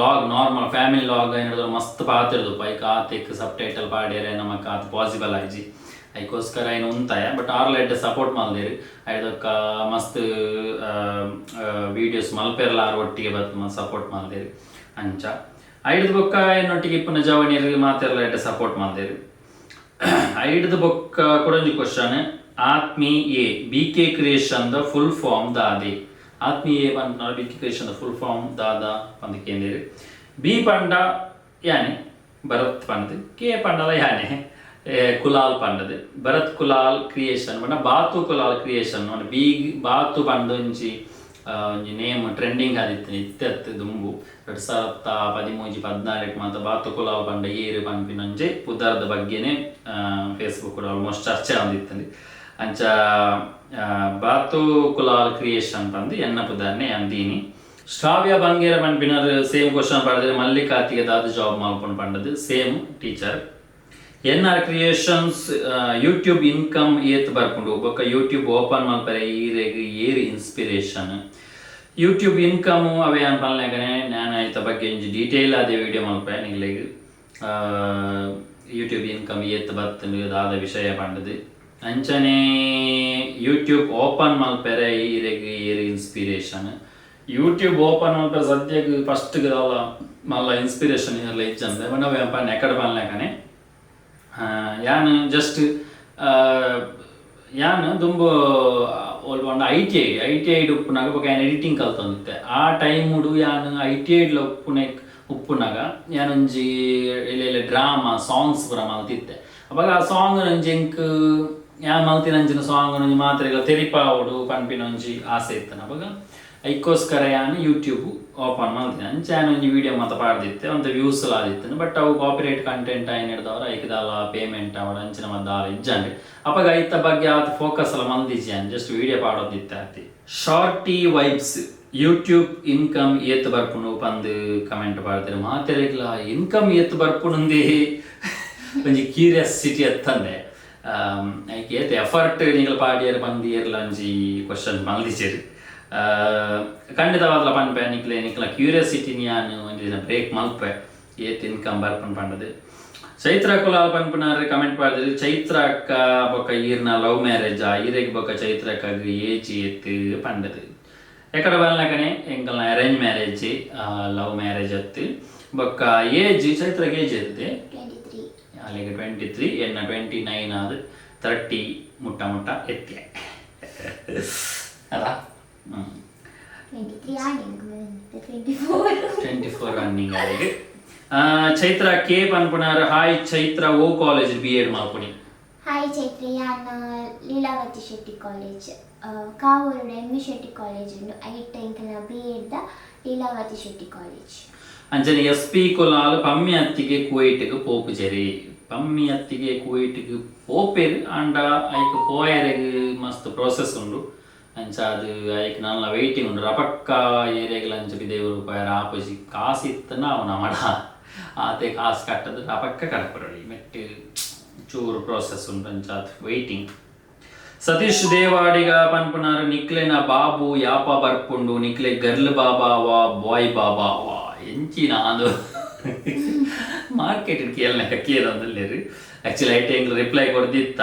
ಲಾಗ್ ನಾರ್ಮಲ್ ಫ್ಯಾಮಿಲಿ ಲಾಗ್ ಏನಾದ್ರು ಮಸ್ತ್ ಪಾತಿರ್ದು, ಐಕ್ ಆತೆಕ್ ಸಬ್ ಟೈಟಲ್ ಪಾಡ್ಯರೆ ನಮಕ್ ಆತ್ ಪಾಸಿಬಲ್ ಆಯ್ಜಿ. ಐಕೋಸ್ಕರ ಏನು ಉಂತಾಯ. ಬಟ್ ಆರ್ಲ ಎಡ್ಡೆ ಸಪೋರ್ಟ್ ಮಲ್ದೇರು. ಐದೊಕ್ಕ ಮಸ್ತ್ ವೀಡಿಯೋಸ್ ಮಲ್ಪೆರ್ಲ ಆರ್ ಒಟ್ಟಿಗೆ ಬತ್ ಸಪೋರ್ಟ್ ಮಲ್ದೇರು ಅಂಚ. ಐಡ್ದು ಬೊಕ್ಕ ಎನ್ನೊಟ್ಟಿಗೆ ಇಪ್ಪುನ ಜವನಿಯರು ಮಾತೆರ್ಲ ಎಡ್ಡೆ ಸಪೋರ್ಟ್ ಮಲ್ದೇರು. ಐಡ್ದು ಬೊಕ್ಕ ಕುಡೊಂಜಿ question. Athmi A B K creation the full form ದಾದೆ? ಆತ್ಮಿ ಎ ಪನ್ಪುನ B K creation the full form ದಾದ ಪಂದ್ ಕೇಂದೇರ್. ಬಿ ಪಂಡ ಯಾನೆ ಭರತ್ ಪಂದ್, ಕೆ ಪಂಡಲ ಯಾನೆ ಕುಲಾಲ್ ಪಂಡದು. ಭರತ್ ಕುಲಾಲ್ ಕ್ರಿಯೇಷನ್ ಪಂಡ ಬಾತು ಕುಲಾಲ್ ಕ್ರಿಯೇಷನ್. ಬಿ ಬಾತು ಪಂದ್ ಒಂಜಿ ಒಂಜಿ ನೇಮ್ ಟ್ರೆಂಡಿಂಗ್ ಆದಿತ್ತಿನ ಇತ್ತೆತ್ ದುಂಬು 2013 14 ಮಾತ ಬಾತು ಕುಲಾಲ್ ಪಂಡ ಏರು ಪನ್ಪಿನೊಂಜಿ ಪುದರ್ದ ಬಗ್ಗೆನೆ ಫೇಸ್ಬುಕ್ ಆಲ್ಮೋಸ್ಟ್ ಚರ್ಚೆ ಆವೊಂದಿತ್ತುಂಡು. ಅಂಚ ಬಾತು ಕುಲಾಲ್ ಕ್ರಿಯೇಷನ್ ಪಂದ್ ಎನ್ನ ಪುದರ್ನೆ ಯಾನ್ ದೀನಿ. ಶ್ರಾವ್ಯ ಬಂಗೇರ ಪನ್ಪಿನರ್ ಸೇಮ್ ಕ್ವಶನ್ ಪಡೆದ್ರೆ, ಮಲ್ಲಿಕಾತಿಗೆ ದಾದ ಜಾಬ್ ಮಲ್ಪುಂಡು ಪಂಡದು. Same, teacher. N R creations YouTube income ಏತ್ ಬರ್ಪುಂಡು ಬೊಕ್ಕ ಯೂಟ್ಯೂಬ್ ಓಪನ್ ಮಲ್ಪರೆ ಈರೆಗ್ ಏರ್ ಇನ್ಸ್ಪಿರೇಷನ್? ಯೂಟ್ಯೂಬ್ ಇನ್ಕಮ್ ಅವೇ ಯಾನ್ ಪನ್ಲೆಕನೆ ನಾನು ಐತ ಬಗ್ಗೆ ಒಂಜಿ ಡೀಟೇಲ್ ಆದ ವಿಡಿಯೋ ಮಲ್ಪೆ ನಿಗ್ಲೆಗ್, ಯೂಟ್ಯೂಬ್ ಇನ್ಕಮ್ ಏತ್ ಬತ್ತುಂಡು, ದಾದ ವಿಷಯ ಪಂಡದು. ಅಂಚನೆ ಯೂಟ್ಯೂಬ್ ಓಪನ್ ಮಲ್ಪೆರೆ ಈರೆಗ್ ಏರ್ ಇನ್ಸ್ಪಿರೇಷನ್? ಯೂಟ್ಯೂಬ್ ಓಪನ್ ಮಲ್ಪೆರೆ ಸದ್ಯಗ್ ಫಸ್ಟ್ ದಾಲ ಮಲ್ಲ ಇನ್ಸ್ಪಿರೇಷನ್ ಏರ್ಲ ಇಜ್ಜಂದೆ ಪಂಡ ಪನ್ನೆ ಎಕಡೆ ಪನ್ಲೆಕನೆ ಯಾನ್ ಜಸ್ಟ್ ಯಾನ್ ದುಂಬು ಓಲ್ ಪಂಡ ಐಟಿಐ ಉಪ್ಪುನಾಗ ಬೊಕ ಯಾನ್ ಎಡಿಟಿಂಗ್ ಕಲ್ತೊಂದಿತ್ತೆ. ಆ ಟೈಮುಡು ಯಾನ್ ಐಟಿಐಡ್ಲ ಉಪ್ಪುನೆ ಉಪ್ಪುನಾಗ ಯಾನ್ ಒಂಜಿ ಎಲ್ಯ ಎಲ್ಯ ಡ್ರಾಮಾ ಸಾಂಗ್ಸ್ ಪೂರ ಮಲ್ತಿತ್ತೆ. ಅಪಗ ಆ ಸಾಂಗ್ ಒಂಜಿ ಎಂಕ್ ಯಾನ್ ಮಲ್ತಿನಂಚಿನ ಸಾಂಗ್ ಒಂಜಿ ಮಾತ್ರೆಗ್ಲ ತೆರಿಪಾವೊಡು ಪನ್ಪಿನ ಒಂಜಿ ಆಸೆ ಇತ್ತನ. ಅಪಗ ಐಕ್ಕೋಸ್ಕರ ಯಾನ್ ಯೂಟ್ಯೂಬ್ ಓಪನ್ ಮಲ್ತಿನ. ಅಂಚ ಯಾನ್ ಒಂಜಿ ವಿಡಿಯೋ ಮಾತ ಪಾಡ್ದಿತ್ತೆ, ಒಂತೆ ವ್ಯೂಸ್ ಲ ಆದಿತ್ತುಂಡು. ಬಟ್ ಅವು ಕಾಪಿರೈಟ್ ಕಂಟೆಂಟ್ ಆಯಿನೆಡ್ದವರ ಐಕ್ ದಾಲ ಪೇಮೆಂಟ್ ಆವಡ್ ಅಂಚಿನ ಮಾತ ದಾಲ ಇಜ್ಜಂಡ್. ಅಪಗ ಐತ ಬಗ್ಗೆ ಆತ್ ಫೋಕಸ್ ಲ ಮಲ್ದಿಜಿ ಯಾನ್, ಜಸ್ಟ್ ವಿಡಿಯೋ ಪಾಡೊಂದಿತ್ತೆ ಆತೆ. ಶಾರ್ಟಿ ವೈಬ್ಸ್ ಯೂಟ್ಯೂಬ್ ಇನ್ಕಮ್ ಏತ್ ಬರ್ಪುಂಡು ಪಂದ್ ಕಮೆಂಟ್ ಪಾಡ್ದೆರ್. ಮಾತೆರೆಗ್ಲ ಇನ್ಕಮ್ ಏತ್ ಬರ್ಪುಂಡುಂದು ಒಂಜಿ ಕ್ಯೂರಿಯಾಸಿಟಿ ಅತ್ತಂದೆ ಐಕ್ ಏತ್ ಎಫರ್ಟ್ ನಿಕುಲು ಪಾಡಿಯರ್ ಪಂದ್ ಏರ್ಲ ಒಂಜಿ ಕ್ವಶನ್ ಮಲ್ದಿಜೆರ್. ಖಂಡಿತವಾದ್ಲ ಪನ್ಪೆ ನಿಕ್ಲೆ ನಿಕ್ಲ ಕ್ಯೂರಿಯಾಸಿಟಿನ್ ಯಾನ್ ಒಂಜಿ ದಿನ ಬ್ರೇಕ್ ಮಲ್ಪೆ, ಏತ್ ಇನ್ಕಮ್ ಬರ್ಪುಂಡು ಪಂಡದು. ಚೈತ್ರ ಕುಲಾಲ್ ಪನ್ಪುನಾರ್ ಕಮೆಂಟ್ ಪಾಡ್ದೆರ್, ಚೈತ್ರ ಅಕ್ಕ ಬೊಕ್ಕ ಈರ್ನ ಲವ್ ಮ್ಯಾರೇಜ್, ಈರೆಗ್ ಬೊಕ್ಕ ಚೈತ್ರ ಅಕ್ಕಗ್ ಏಜ್ ಏತ್ ಪಂಡದು. ಎಕಡೆ ಬನ್ನಕನೆ ಎಂಕಲ್ನ ಅರೇಂಜ್ ಮ್ಯಾರೇಜ್, ಲವ್ ಮ್ಯಾರೇಜ್ ಅತ್ತು. ಬೊಕ್ಕ ಏಜ್, ಚೈತ್ರಗ್ ಏಜ್ ಏತ್? 23. ಅಲ್ಲಿಗೆ 23, ಎನ್ನ 29 ಆದ್ 30 ಮುಟ್ಟ ಮುಟ್ಟ ಎತ್ತೆ ಅಲ್ಲ. 23 ಆಂಡ್ 24. 24 ರನ್ನಿಂಗ್ ಅಲ್ಲಿಗೆ. ಚೈತ್ರ ಕೆ ಪನ್ಪುನಾರ್, ಹಾಯ್ ಚೈತ್ರ, ಓ ಕಾಲೇಜ್ ಬಿ ಎಡ್ ಮಲ್ಪುನಿ? ಹಾಯ್ ಚೈತ್ರ, ಯಾನ್ Leelavathi Shetty college, Kavoor M V Shetty college ಉಂಡು, ಐಟ್ ಎಂಕಲ್ನ ಬಿ ಎಡ್ ದ ಲೀಲಾವತಿ ಶೆಟ್ಟಿ ಕಾಲೇಜ್. ಅಂಚನೆ ಎಸ್ ಪಿ ಕುಲಾಲ್, ಪಮ್ಮಿ ಅತ್ತಿಗೆ ಕುವೈಟ್ಗ್ ಪೋಪುಜೆರಿ? ಪಮ್ಮಿ ಅತ್ತಿಗೆ ಕುವೈಟ್ಗ್ ಪೋಪೆರ್, ಆಂಡ ಐಕ್ ಪೋಯರೆಗ್ ಮಸ್ತ್ ಪ್ರೋಸೆಸ್ ಉಂಡು. ಅಂಚ ಅದು ಐಕ್ ನಲ್ಲ ವೆಯ್ಟಿಂಗ್ ಉಂಡು. ರಪಕ್ಕ ಏರಿಯಾಗ್ ಅಂಚ ಬಿದೇವರು ಪೋಯರ ಆಪುಜಿ. ಕಾಸು ಇತ್ತನ ಅವು ನಮಡ ಆತೆ ಕಾಸು ಕಟ್ಟದು ರಪಕ್ಕ ಕಡಪುರಳಿ ಮೆಟ್ಟು ಚೂರು ಪ್ರೋಸೆಸ್ ಉಂಟು, ಅಂಚ ಅದು ವೆಯ್ಟಿಂಗ್. ಸತೀಶ್ ದೇವಾಡಿಗ ಪನ್ಪುನಾರು, ನಿಕ್ಲೆನ ಬಾಬು ಯಾಪ ಬರ್ಪುಂಡು? ನಿಕ್ಲೆ ಗರ್ಲ್ ಬಾಬಾವಾ ಬಾಯ್ ಬಾಬಾವಾ? ಎಂಚಿನ ಅದು ಮಾರ್ಕೆಟ್ ಕೇಳನಕ ಕೇಳೊಂದುಲ್ಲೆರ್. ಆಕ್ಚುಲಿ ಐಟ್ ಎಂಕ್ ರಿಪ್ಲೈ ಕೊರ್ದಿತ್ತ,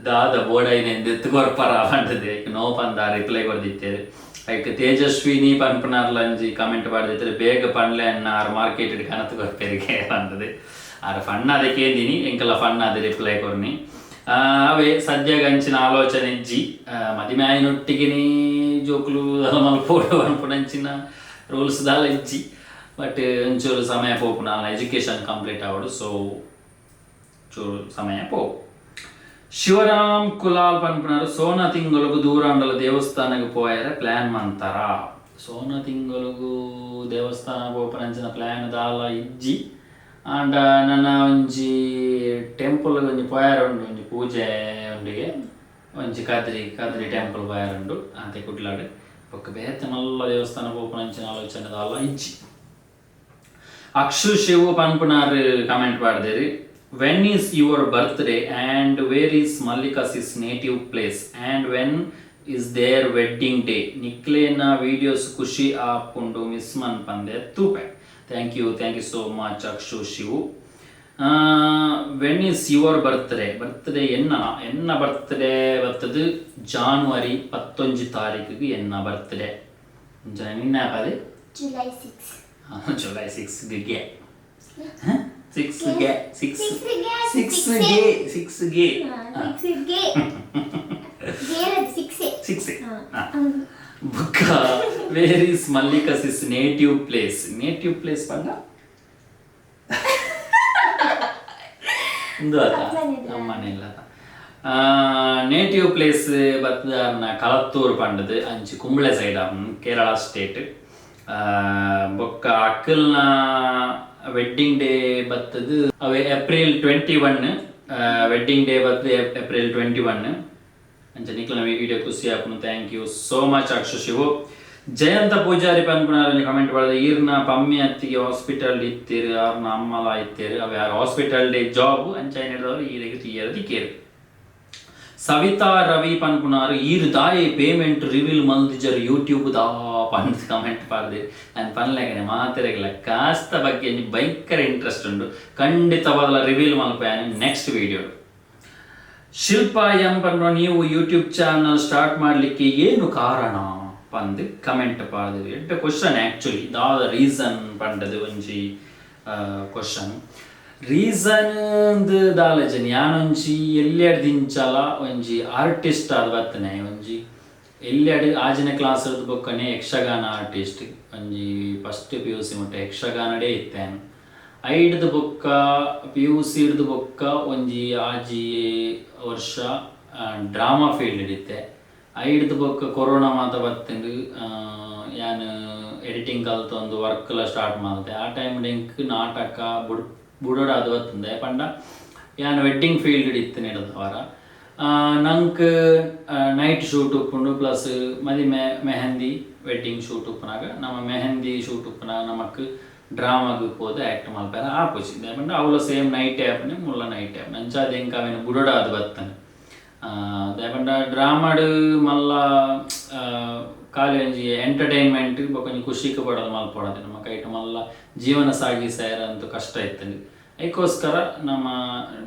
ದಾದ ಬೋಡೈನೆ ಎತ್ತು ಕೊರ್ಪರ ಪಂಡದೆ. ಐಕ್ ನೋ ಪಂದ ರಿಪ್ಲೈ ಕೊರ್ದಿತ್ತೇರು. ಐಕ್ ತೇಜಸ್ವಿನಿ ಪನ್ಪುನಾರ್ಲ ಅಂಜಿ ಕಮೆಂಟ್ ಪಾಡ್ದಿತ್ತೆರ್, ಬೇಗ ಪನ್ಲೆ ಅಣ್ಣ, ಆರ್ ಮಾರ್ಕೆಟ್ ಕನತ್ ಕೊರ್ಪೆರಿಗೆ ಪಂಡದೆ. ಆರ್ ಫಣ್ಣ ಅದೇ ಕೇಂದಿನಿ, ಎಂಕಲ ಫಣ್ಣ ಅದೇ ರಿಪ್ಲೈ ಕೊರ್ನಿ. ಅವೇ ಸದ್ಯಗ್ ಅಂಚಿನ ಆಲೋಚನೆ ಇಜ್ಜಿ. ಮದಿಮೆ ಆಯಿನೊಟ್ಟಿಗೆನೇ ಜೋಕುಲು ಮಲ್ಪೊಡು ಪನ್ಪುನಂಚಿನ ರೂಲ್ಸ್ ದಾಲ ಇಜ್ಜಿ. ಬಟ್ ಒಂಚೂರು ಸಮಯ ಪೋಪುನ, ಎಜುಕೇಶನ್ ಕಂಪ್ಲೀಟ್ ಆವಡು, ಸೊ ಚೂರು ಸಮಯ ಪೋವು. ಶಿವರಾಮ್ ಕುಲಾಲ್ ಪನ್ಪುನಾರು, ಸೋನ ತಿಂಗೊಲುಗು ದೂರಾಂಡಲ ದೇವಸ್ಥಾನಕ್ಕೆ ಪೋಯರೆ ಪ್ಲಾನ್ ಮಂತಾರ? ಸೋನ ತಿಂಗೊಲುಗು ದೇವಸ್ಥಾನ ಪೋಪುನಂಚಿನ ಪ್ಲಾನ್ ದಾಲ ಇಜ್ಜಿ. ಆಂಡ ನನ ಒಂಜಿ ಟೆಂಪಲ್ ಒಂಜಿ ಪೋಯರ ಉಂಡು, ಒಂಜಿ ಪೂಜೆ ಉಂಡಿಗೆ ಒಂಜಿ ಕದ್ರಿ ಕದ್ರಿ ಟೆಂಪಲ್ ಪೋಯರ ಉಂಡು ಅಂತೆ ಕುಡ್ಲಾಡ್. ಬೊಕ್ಕ ಬೇತೆ ಮಲ್ಲ ದೇವಸ್ಥಾನ ಪೋಪುನಂಚಿನ ಆಲೋಚನೆ ದಾಲ ಇಜ್ಜಿ. ಅಕ್ಷು ಶಿವು ಪನ್ಪುನಾರ್ ಕಮೆಂಟ್ ಪಾಡ್ದೇರಿ, when is your birthday and where is Mallika sis native place and when is their wedding day? ನಿಕ್ಲೇನ videos ಖುಷಿ ಆಪುಂಡು, miss ಮನ್ಪಂದೆ ತೂಪೆ. Thank you, thank you so much Akshu Shivu. When is your birthday? Birthday ಎನ್ನ ಎನ್ನ ಬರ್ತ್ಡೇ ಬರ್ತದೆ ಜಾನ್ವರಿ 19 ತಾರೀಕಿಗೆ ಎನ್ನ ಬರ್ತ್ಡೇ. ನಿನ್ನ ಪದೇ? ಜುಲೈ 6. ಜುಲೈ 6 ಗೆ. ಸಿಕ್ಸ್ ಗೆ ಸಿಕ್ಸ್. ಸಿಕ್ಸ್ ಗೆ. ಸಿಕ್ಸ್ ಗೆ, ಸಿಕ್ಸ್ ಗೆ. ಸಿಕ್ಸ್ ಗೆ, ಗೇರದು ಸಿಕ್ಸ್. ಸಿಕ್ಸ್. ಬುಕ್ಕ where is Mallika sis native place? Native place ಪಂಡ ಇಂದು ಅತ ಅಮ್ಮನೆ ಇಲ್ಲ. ನೇಟಿವ್ ಪ್ಲೇಸ್ ಬತ್ತದ ಕಳತ್ತೂರು ಪಂಡದು, ಅಂಚಿ ಕುಂಬ್ಳೆ ಸೈಡ್, ಕೇರಳ ಸ್ಟೇಟ್. ಬೊಕ್ಕ ಅಕ್ಕಲ್ನ ವೆಡ್ಡಿಂಗ್ ಡೇ ಬತ್ತದು ಅವೆ ಏಪ್ರಿಲ್ 21. ವೆಡ್ಡಿಂಗ್ ಡೇ ಬತ್ತದು ಏಪ್ರಿಲ್ 21. ಅಂಚ ನಿಕ್ಲನ ವಿಡಿಯೋ ಖುಷಿ ಆಪುನು. Thank you so much ಅಕ್ಷ ಶಿವು. ಜಯಂತ ಪೂಜಾರಿ ಪನ್ಪುನಾರ್ ಕಮೆಂಟ್ ಮಾಡಿದ, ಈರ್ನ ಪಮ್ಮಿ ಅತ್ತಿಗೆ ಹಾಸ್ಪಿಟಲ್ ಇತ್ತೀರು, ಅವ್ರನ್ನ ಅಮ್ಮಲ ಇತ್ತೀರು. ಅವ ಯಾರು ಹಾಸ್ಪಿಟಲ್ ಡೇ ಜಾಬ್ ಅಂಚ ಏನಿಡಿದವರು ಈರೆಗೆ ತೀಯರ ದಿಕ್ಕೇರು. ಸವಿತಾ ರವಿ ಪನ್ಪುನಾರು, ಈರು ದಾಯಿ ಪೇಮೆಂಟ್ ರಿವೀಲ್ ಮಲ್ದಿಜರು ಯೂಟ್ಯೂಬ್ ದಾ ಪಂದ್ ಕಮೆಂಟ್ ಪಾಡ್ದೆ. ನಾನು ಪನ್ಲೆಗನೆ, ಮಾತೆರೆಗ್ಲ ಕಾಸ್ತ ಬಗ್ಗೆ ಒಂಜಿ ಭಯಂಕರ ಇಂಟ್ರೆಸ್ಟ್ ಉಂಡು. ಖಂಡಿತವಾದ ರಿವೀಲ್ ಮಲ್ಪಯಾನ ನೆಕ್ಸ್ಟ್ ವಿಡಿಯೋ. ಶಿಲ್ಪಾ ಎಂ ಪನ್ಪುನ, ನೀವು ಯೂಟ್ಯೂಬ್ ಚಾನಲ್ ಸ್ಟಾರ್ಟ್ ಮಾಡಲಿಕ್ಕೆ ಏನು ಕಾರಣ ಪಂದ್ ಕಮೆಂಟ್ ಪಾಡ್ದೆ. ಎಡ್ಡೆ ಕ್ವಶನ್ ಆ್ಯಕ್ಚುಲಿ. ದಾದ ರೀಸನ್ ಪಂಡದು ಒಂಜಿ ಕ್ವಶನ್. ರೀಸನ್ ದಾಲಜನ್, ಯಾನೊಂಜಿ ಎಲ್ಯಡ್ ದಿಂಚಲ ಒಂಜಿ ಆರ್ಟಿಸ್ಟ್ ಆದ್ ಬತ್ತನೆ. ಒಂಜಿ ಎಲ್ಯಡ್ ಆಜನೇ ಕ್ಲಾಸ್ ಬೊಕ್ಕನೆ ಯಕ್ಷಗಾನ ಆರ್ಟಿಸ್ಟ್. ಒಂಜಿ ಫಸ್ಟ್ ಪಿಯುಸಿ ಮುಟ್ಟ ಯಕ್ಷಗಾನಡೇ ಇತ್ತೇನು. ಐಡ್ದು ಬೊಕ್ಕ, ಪಿಯುಸಿ ಹಿಡ್ದು ಬೊಕ್ಕ ಒಂಜಿ 6 ವರ್ಷ ಡ್ರಾಮಾ ಫೀಲ್ಡ್ ಇತ್ತೆ. ಐಡ್ದು ಬೊಕ್ಕ ಕೊರೋನಾ ಮಾತ ಬತ್ತಂಡು, ಯಾನ್ ಎಡಿಟಿಂಗ್ ಕಲ್ತು ಒಂದು ವರ್ಕ್ ಎಲ್ಲ ಸ್ಟಾರ್ಟ್ ಮಲ್ತೆ. ಆ ಟೈಮ್ ಎಂಕ್ ನಾಟಕ ಬುಡ್ ಬುಡೋಡಾದ್ ಬತ್ತಂದೆ ಪಂಡ ಯಾನ್ ವೆಡ್ಡಿಂಗ್ ಫೀಲ್ಡ್ ಇತ್ತು ವಾರ. ನಂಕ್ ನೈಟ್ ಶೂಟ್ ಉಪ್ಪುಂಡು, ಪ್ಲಸ್ ಮದಿಮೆ, ಮೆಹಂದಿ, ವೆಡ್ಡಿಂಗ್ ಶೂಟ್ ಉಪ್ಪುನಾಗ, ನಮ್ಮ ಮೆಹಂದಿ ಶೂಟ್ ಉಪ್ಪುನಾಗ ನಮಕ್ ಡ್ರಾಮಾಗ್ ಪೋದು ಆ್ಯಕ್ಟ್ ಮಲ್ಪೆರ ಆಪುಜಿ. ಪಂಡ ಅವುಲ ಸೇಮ್ ನೈಟ್ ಆಪುನೆ, ಮುಲ್ಲ ನೈಟ್ ಆಪುನೆ. ಅಂಚಾದ್ ಎಂಕ್ ಅವೆನ್ ಬುಡೋಡಾದ್ ಬತ್ತಂಡು. ದಾಯೆ ಪಂಡ ಡ್ರಾಮಾಡ್ ಮಲ್ಲ ಖಾಲಿ ಒಂಜಿ ಎಂಟರ್ಟೈನ್ಮೆಂಟ್ ಬೊಕ ಒಂಜಿ ಖುಷಿಕ್ ಪಡೋದು ಮಲ್ಪೊಡಾತೆ. ನಮ್ಮ ಕೈಟ್ ಮಲ್ಲ ಜೀವನ ಸಾಗಿಸಾಯರ ಅಂತೂ ಕಷ್ಟ ಇತ್ತಂಡು. ಐಕೋಸ್ಕರ ನಮ್ಮ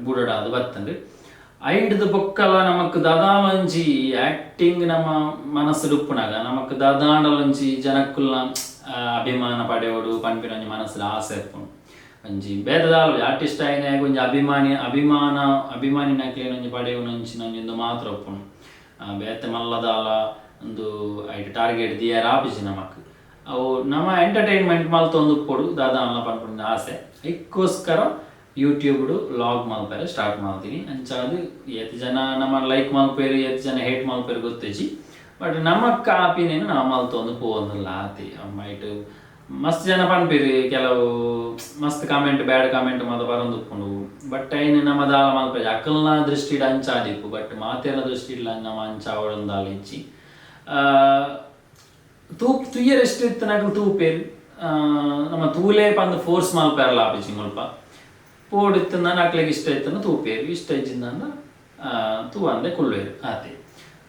ಬುಡೋಡಾದ್ ಬತ್ತಂಡು. ಐಡ್ದು ಬೊಕ್ಕಲ ನಮಕ್ ದಾದಾ ಒಂಜಿ ಆಕ್ಟಿಂಗ್ ನಮ್ಮ ಮನಸ್ಸುಡು ಉಪ್ಪುನಾಗ ನಮಕ್ ದಾದಾಂಡಲ ಒಂಜಿ ಜನಕ್ಕುಲ್ನ ಅಭಿಮಾನ ಪಡೆಯೋಡು ಪನ್ಪಿನ ಒಂಜಿ ಮನಸ್ಸುಡು ಆಸೆ ಇಪ್ಪುಂಡು. ಒಂಜಿ ಬೇತೆ ದಾಲ ಆರ್ಟಿಸ್ಟ್ ಆಯಿನಾಗ ಒಂಜಿ ಅಭಿಮಾನಿ ಅಭಿಮಾನ ಅಭಿಮಾನಿನಕ್ಲೆನ ಒಂಜಿ ಪಡೆಯುನ ಒಂಚಿನ ಒಂಜಿ ಉಂದು ಮಾತ್ರ ಉಪ್ಪುಂಡು. ಬೇತೆ ಮಲ್ಲ ದಾಲ ಒಂದು ಐಟ್ ಟಾರ್ಗೆಟ್ ದಿಯರ ಆಪಿಜಿ ನಮಕ್. ಅವು ನಮ್ಮ ಎಂಟರ್ಟೈನ್ಮೆಂಟ್ ಮಲ್ತೊಂದು ಉಪ್ಪೊಡು ದಾದಾನ್ಲ ಪನ್ಪುನ ಆಸೆ. ಐಕ್ಕೋಸ್ಕರ ಯೂಟ್ಯೂಬ್ಡು ವ್ಲಾಗ್ ಮಲ್ಪೆರೆ ಸ್ಟಾರ್ಟ್ ಮಲ್ತೀನಿ. ಅಂಚಾದ್ ಏತ್ ಜನ ನಮ್ಮ ಲೈಕ್ ಮಲ್ಪೆರ್, ಏತ್ ಜನ ಹೇಟ್ ಮಲ್ಪೆರ್ ಗೊತ್ತಿಜ್ಜಿ. ಬಟ್ ನಮಕ್ ಆಪಿನೇನು ನಾವು ಮಲ್ತೊಂದು ಪೋವೊಂದುಲ್ಲ ಆತಿ. ಐಟ್ ಮಸ್ತ್ ಜನ ಪನ್ಪೆರ್, ಕೆಲವು ಮಸ್ತ್ ಕಾಮೆಂಟ್, ಬ್ಯಾಡ್ ಕಾಮೆಂಟ್ ಮಾತ ಬರೊಂದು ಉಪ್ಪುಂಡು. ಬಟ್ ಐನ್ ನಮ್ಮ ದಾಲ ಮಲ್ಪೆಜಿ. ಅಕಲ್ನ ದೃಷ್ಟಿಡ್ ಅಂಚ ಆದಿಪ್ಪು, ಬಟ್ ಮಾತೆರ್ನ ದೃಷ್ಟಿಡ್ಲ ನಮ್ಮ ಅಂಚ ಆವೊಡೊಂದು ಇಜ್ಜಿ. ತೂ ತುಯ್ಯರ್ ಎಷ್ಟು ಇತ್ತನಕುಲು ತೂಪೆರ್. ನಮ್ಮ ತೂಲೆ ಪಂದ್ ಫೋರ್ಸ್ ಮಲ್ಪೆರಲ ಆಪಿಜಿ. ಮುಲ್ಪ ಪೋಡು ಇತ್ತಂದ ಅಕ್ಲೆಗ್ ಇಷ್ಟ ಇತ್ತಂದ ತೂಪೆರ್, ಇಷ್ಟ ಇಜ್ಜಿಂದ ತೂವಂದೆ ಕುಳ್ಳುವೆರ್ ಆತೆ.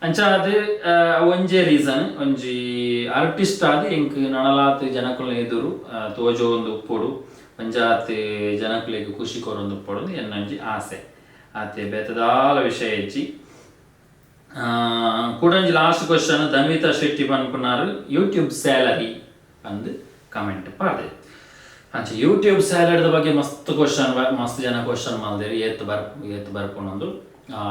ಅಂಚಾದ್ ಒಂಜೇ ರೀಸನ್, ಒಂಜಿ ಆರ್ಟಿಸ್ಟ್ ಆದ್ ಎಂಕ್ ನನಲಾತ್ ಜನಕುಲ್ನ ಎದುರು ತೋಜೊಂದು ಉಪ್ಪೊಡು, ಒಂಜಾತ್ ಜನಕುಲೆಗ್ ಖುಷಿ ಕೊರೊಂದು ಉಪ್ಪೊಡು ಎನ್ನ ಒಂಜಿ ಆಸೆ ಆತೆ. ಬೇತೆ ದಾಲ ವಿಷಯ ಇಜ್ಜಿ. ಕುಡೊಂಜಿ ಲಾಸ್ಟ್ ಕ್ವಶನ್. ಧನ್ವಿತಾ ಶೆಟ್ಟಿ ಪನ್ಪುನಾರು ಯೂಟ್ಯೂಬ್ ಸ್ಯಾಲರಿ ಪಂದ್ ಕಮೆಂಟ್ ಪಾಡ್ದೆ. ಅಂಚ ಯೂಟ್ಯೂಬ್ ಸ್ಯಾಲರಿದ ಬಗ್ಗೆ ಮಸ್ತ್ ಕ್ವಶನ್, ಮಸ್ತ್ ಜನ ಕ್ವಶನ್ ಮಲ್ದೆರ್, ಏತ್ ಬರ್ಪು, ಏತ್ ಬರ್ಪುನೊಂದು.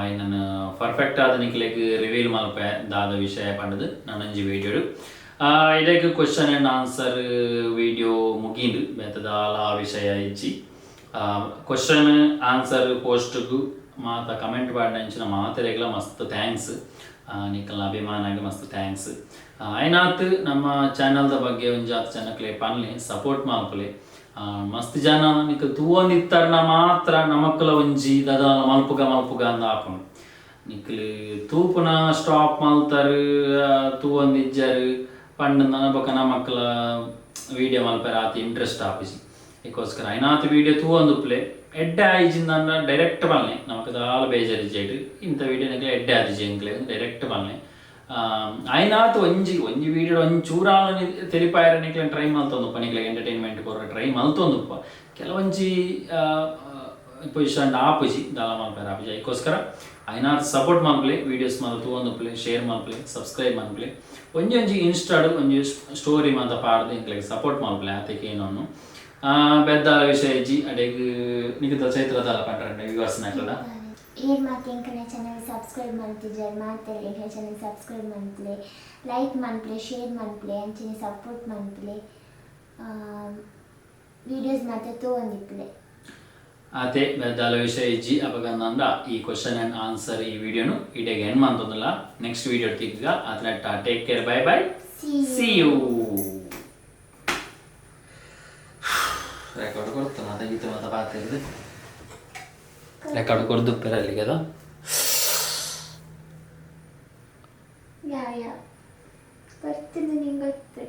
ಇನ್ನನ್ ಪರ್ಫೆಕ್ಟ್ ಆದ್ ನಿಕ್ಲೆಗ್ ರಿವೀಲ್ ಮಲ್ಪೆ ದಾದ ವಿಷಯ ಪಂಡದು ನಾನೊಂಜಿ ವಿಡಿಯೋಡು. ಇಡೆಗ್ ಕ್ವಶನ್ ಅಂಡ್ ಆನ್ಸರ್ ವಿಡಿಯೋ ಮುಗೀಂಡು. ಬೇತೆ ದಾಲ ವಿಷಯ ಇಜ್ಜಿ. ಕ್ವಶನ್ ಆನ್ಸರ್ ಪೋಸ್ಟ್ಗು ಮಾತ ಕಮೆಂಟ್ ಪಾಡ್ನಂಚಿನ ಮಾತೆರೆಗ್ಲ ಮಸ್ತ್ thanks. ನಿಕಲ್ನ ಅಭಿಮಾನಗ್ ಮಸ್ತ್ thanks. ಆಯ್ನಾತ್ ನಮ್ಮ ಚಾನಲ್ದ ಬಗ್ಗೆ ಒಂಜಾತ್ ಜನಕ್ಲೆ ಪನ್ಲೆ, ಸಪೋರ್ಟ್ ಮಲ್ಪುಲೆ. ಮಸ್ತ್ ಜನ ನಿಕಲ್ ತೂವೊಂದಿತ್ತಾರ್ನ ಮಾತ್ರ ನಮಕ್ಲ ಒಂಜಿ ದಾದಾಲ ಮಲ್ಪುಗ ಮಲ್ಪುಗ ಅಂದ್ ಆಪುಂಡು. ನಿಕ್ಲ್ ತೂಪುನ ಸ್ಟಾಪ್ ಮಲ್ತಾರ್, ತೂವೊಂದಿಜ್ಜಾರ್ ಪಂಡ ಬೊಕ ನಮಕ್ಲ ವಿಡಿಯೋ ಮಲ್ಪೆರ ಆತ್ ಇಂಟ್ರೆಸ್ಟ್ ಆಪಿಜಿ. ಐಕೋಸ್ಕರ ಐನಾತ್ ವಿಡಿಯೋ ತೂವೊಂದುಪ್ಪುಲೆ. ಎಡ್ಡೆ ಆಯಿಜಿಂದ ಡೈರೆಕ್ಟ್ ಪನ್ಲೆ, ನಮಕ್ ದಾಲ ಬೇಜಾರ್ ಇಜ್ಜಿ. ಇಂಥ ವಿಡಿಯೋ ನಿಕ್ಲೆ ಎಡ್ಡೆ ಆದಿಜಿ ಎಂಕ್ಲೆ ಡೈರೆಕ್ಟ್ ಪನ್ಲೆ. ಆಯ್ನಾತ್ ಒಂಜಿ ಒಂಜಿ ವಿಡಿಯೋ ಒಂಜಿ ಚೂರಾಲ ತೆಲಿಪಾಯರ ನಿಕ್ಲೆ ಟ್ರೈ ಮಲ್ತೊಂದುಪ್ಪ, ನಿಕ್ಲೆ ಎಂಟರ್ಟೈನ್ಮೆಂಟ್ ಕೊರ ಟ್ರೈ ಮಲ್ತೊಂದುಪ್ಪ. ಕೆಲವೊಂಜಿ ಪೊಸಿಷನ್ ಆಪುಜಿ, ದಾಲ ಮಲ್ಪೆರ ಆಪುಜಿ. ಐಕೋಸ್ಕರ ಐನಾತ್ ಸಪೋರ್ಟ್ ಮಲ್ಪುಲೆ, ವೀಡಿಯೋಸ್ ಮಾತ ತೂವೊಂದುಪ್ಪುಲೆ, ಶೇರ್ ಮಲ್ಪುಲೆ, ಸಬ್ಸ್ಕ್ರೈಬ್ ಮಲ್ಪುಲೆ. ಒಂಜಿ ಒಂಜಿ ಇನ್ಸ್ಟಾಡ್ ಒಂಜಿ ಸ್ಟೋರಿ ಮಾತ ಪಾಡ್ದು ಎಂಕ್ಲೆಗ್ ಸಪೋರ್ಟ್ ಮಲ್ಪುಲೆ. ಆತೆಕ್ ಏನೊನ್ನು. ಬೆದ್ದಾಲ ವಿಷಯ ಇಜ್ಜಿ ಅಡೆಗ್ ನಿಕುದ ಚೈತ್ರ ದಾಲ ಪಂಡ್ರೆ ವ್ಯೂವರ್ಸ್ನಕುಲ. ಏರ್ ಮಾತ ಎಂಕಲ್ನ ಚಾನಲ್ ಸಬ್ಸ್ಕ್ರೈಬ್ ಮಲ್ತಿಜರ್ ಮಾತೆರ್ಲ ಎಂಕಲ್ನ ಚಾನಲ್ ಸಬ್ಸ್ಕ್ರೈಬ್ ಮನ್ಪುಲೆ, ಲೈಕ್ ಮನ್ಪುಲೆ, ಶೇರ್ ಮನ್ಪುಲೆ, ಅಂಚನೆ ಸಪೋರ್ಟ್ ಮನ್ಪುಲೆ, ವೀಡಿಯೋಸ್ ಮಾತ ತೂವೊಂದಿಪ್ಪುಲೆ. ಆತೆ, ಬೆದ್ದಾಲ ವಿಷಯ ಇಜ್ಜಿ. ಅಪಗಂದಂಡ ಈ ಕ್ವಶನ್ ಅಂಡ್ ಆನ್ಸರ್ ಈ ವಿಡಿಯೋನು ಇಡೆಗೆ ಎಂಡ್ ಮಂತೊಂದುಲ್ಲ. ನೆಕ್ಸ್ಟ್ ವಿಡಿಯೋ ತಿಕ್ಗ ಆತನಟ್ಟ take care, bye bye. See. See you. Record ಕೊಡ್ತಾನ ಅದ ಗೀತೆ ಮಾತ ಪಾತಿರ್ದು ರೆಕಾರ್ಡ್ ಕೊರ್ದು ಪೆರಲ್ಲಿಗೆ ಅದ. ಯಾ ಯಾ ಬರ್ತೀನಿ, ನಿಂಗೆ ಗೊತ್ತು.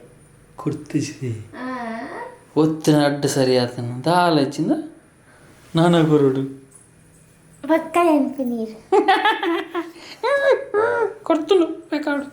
ಕೊಡ್ತಿಸಿ. ಆ. ಒತ್ತಿನ ಅಡ್ಡ ಸರಿ ಆತನ ದಾಲ ಹೆಚ್ಚಿಂದ ನಾನ ಕೊರಡು. ಪಕ್ಕ ನೆನಪು ನೀರು. ಕೊಡ್ತುಂಡು ರೆಕಾರ್ಡ್.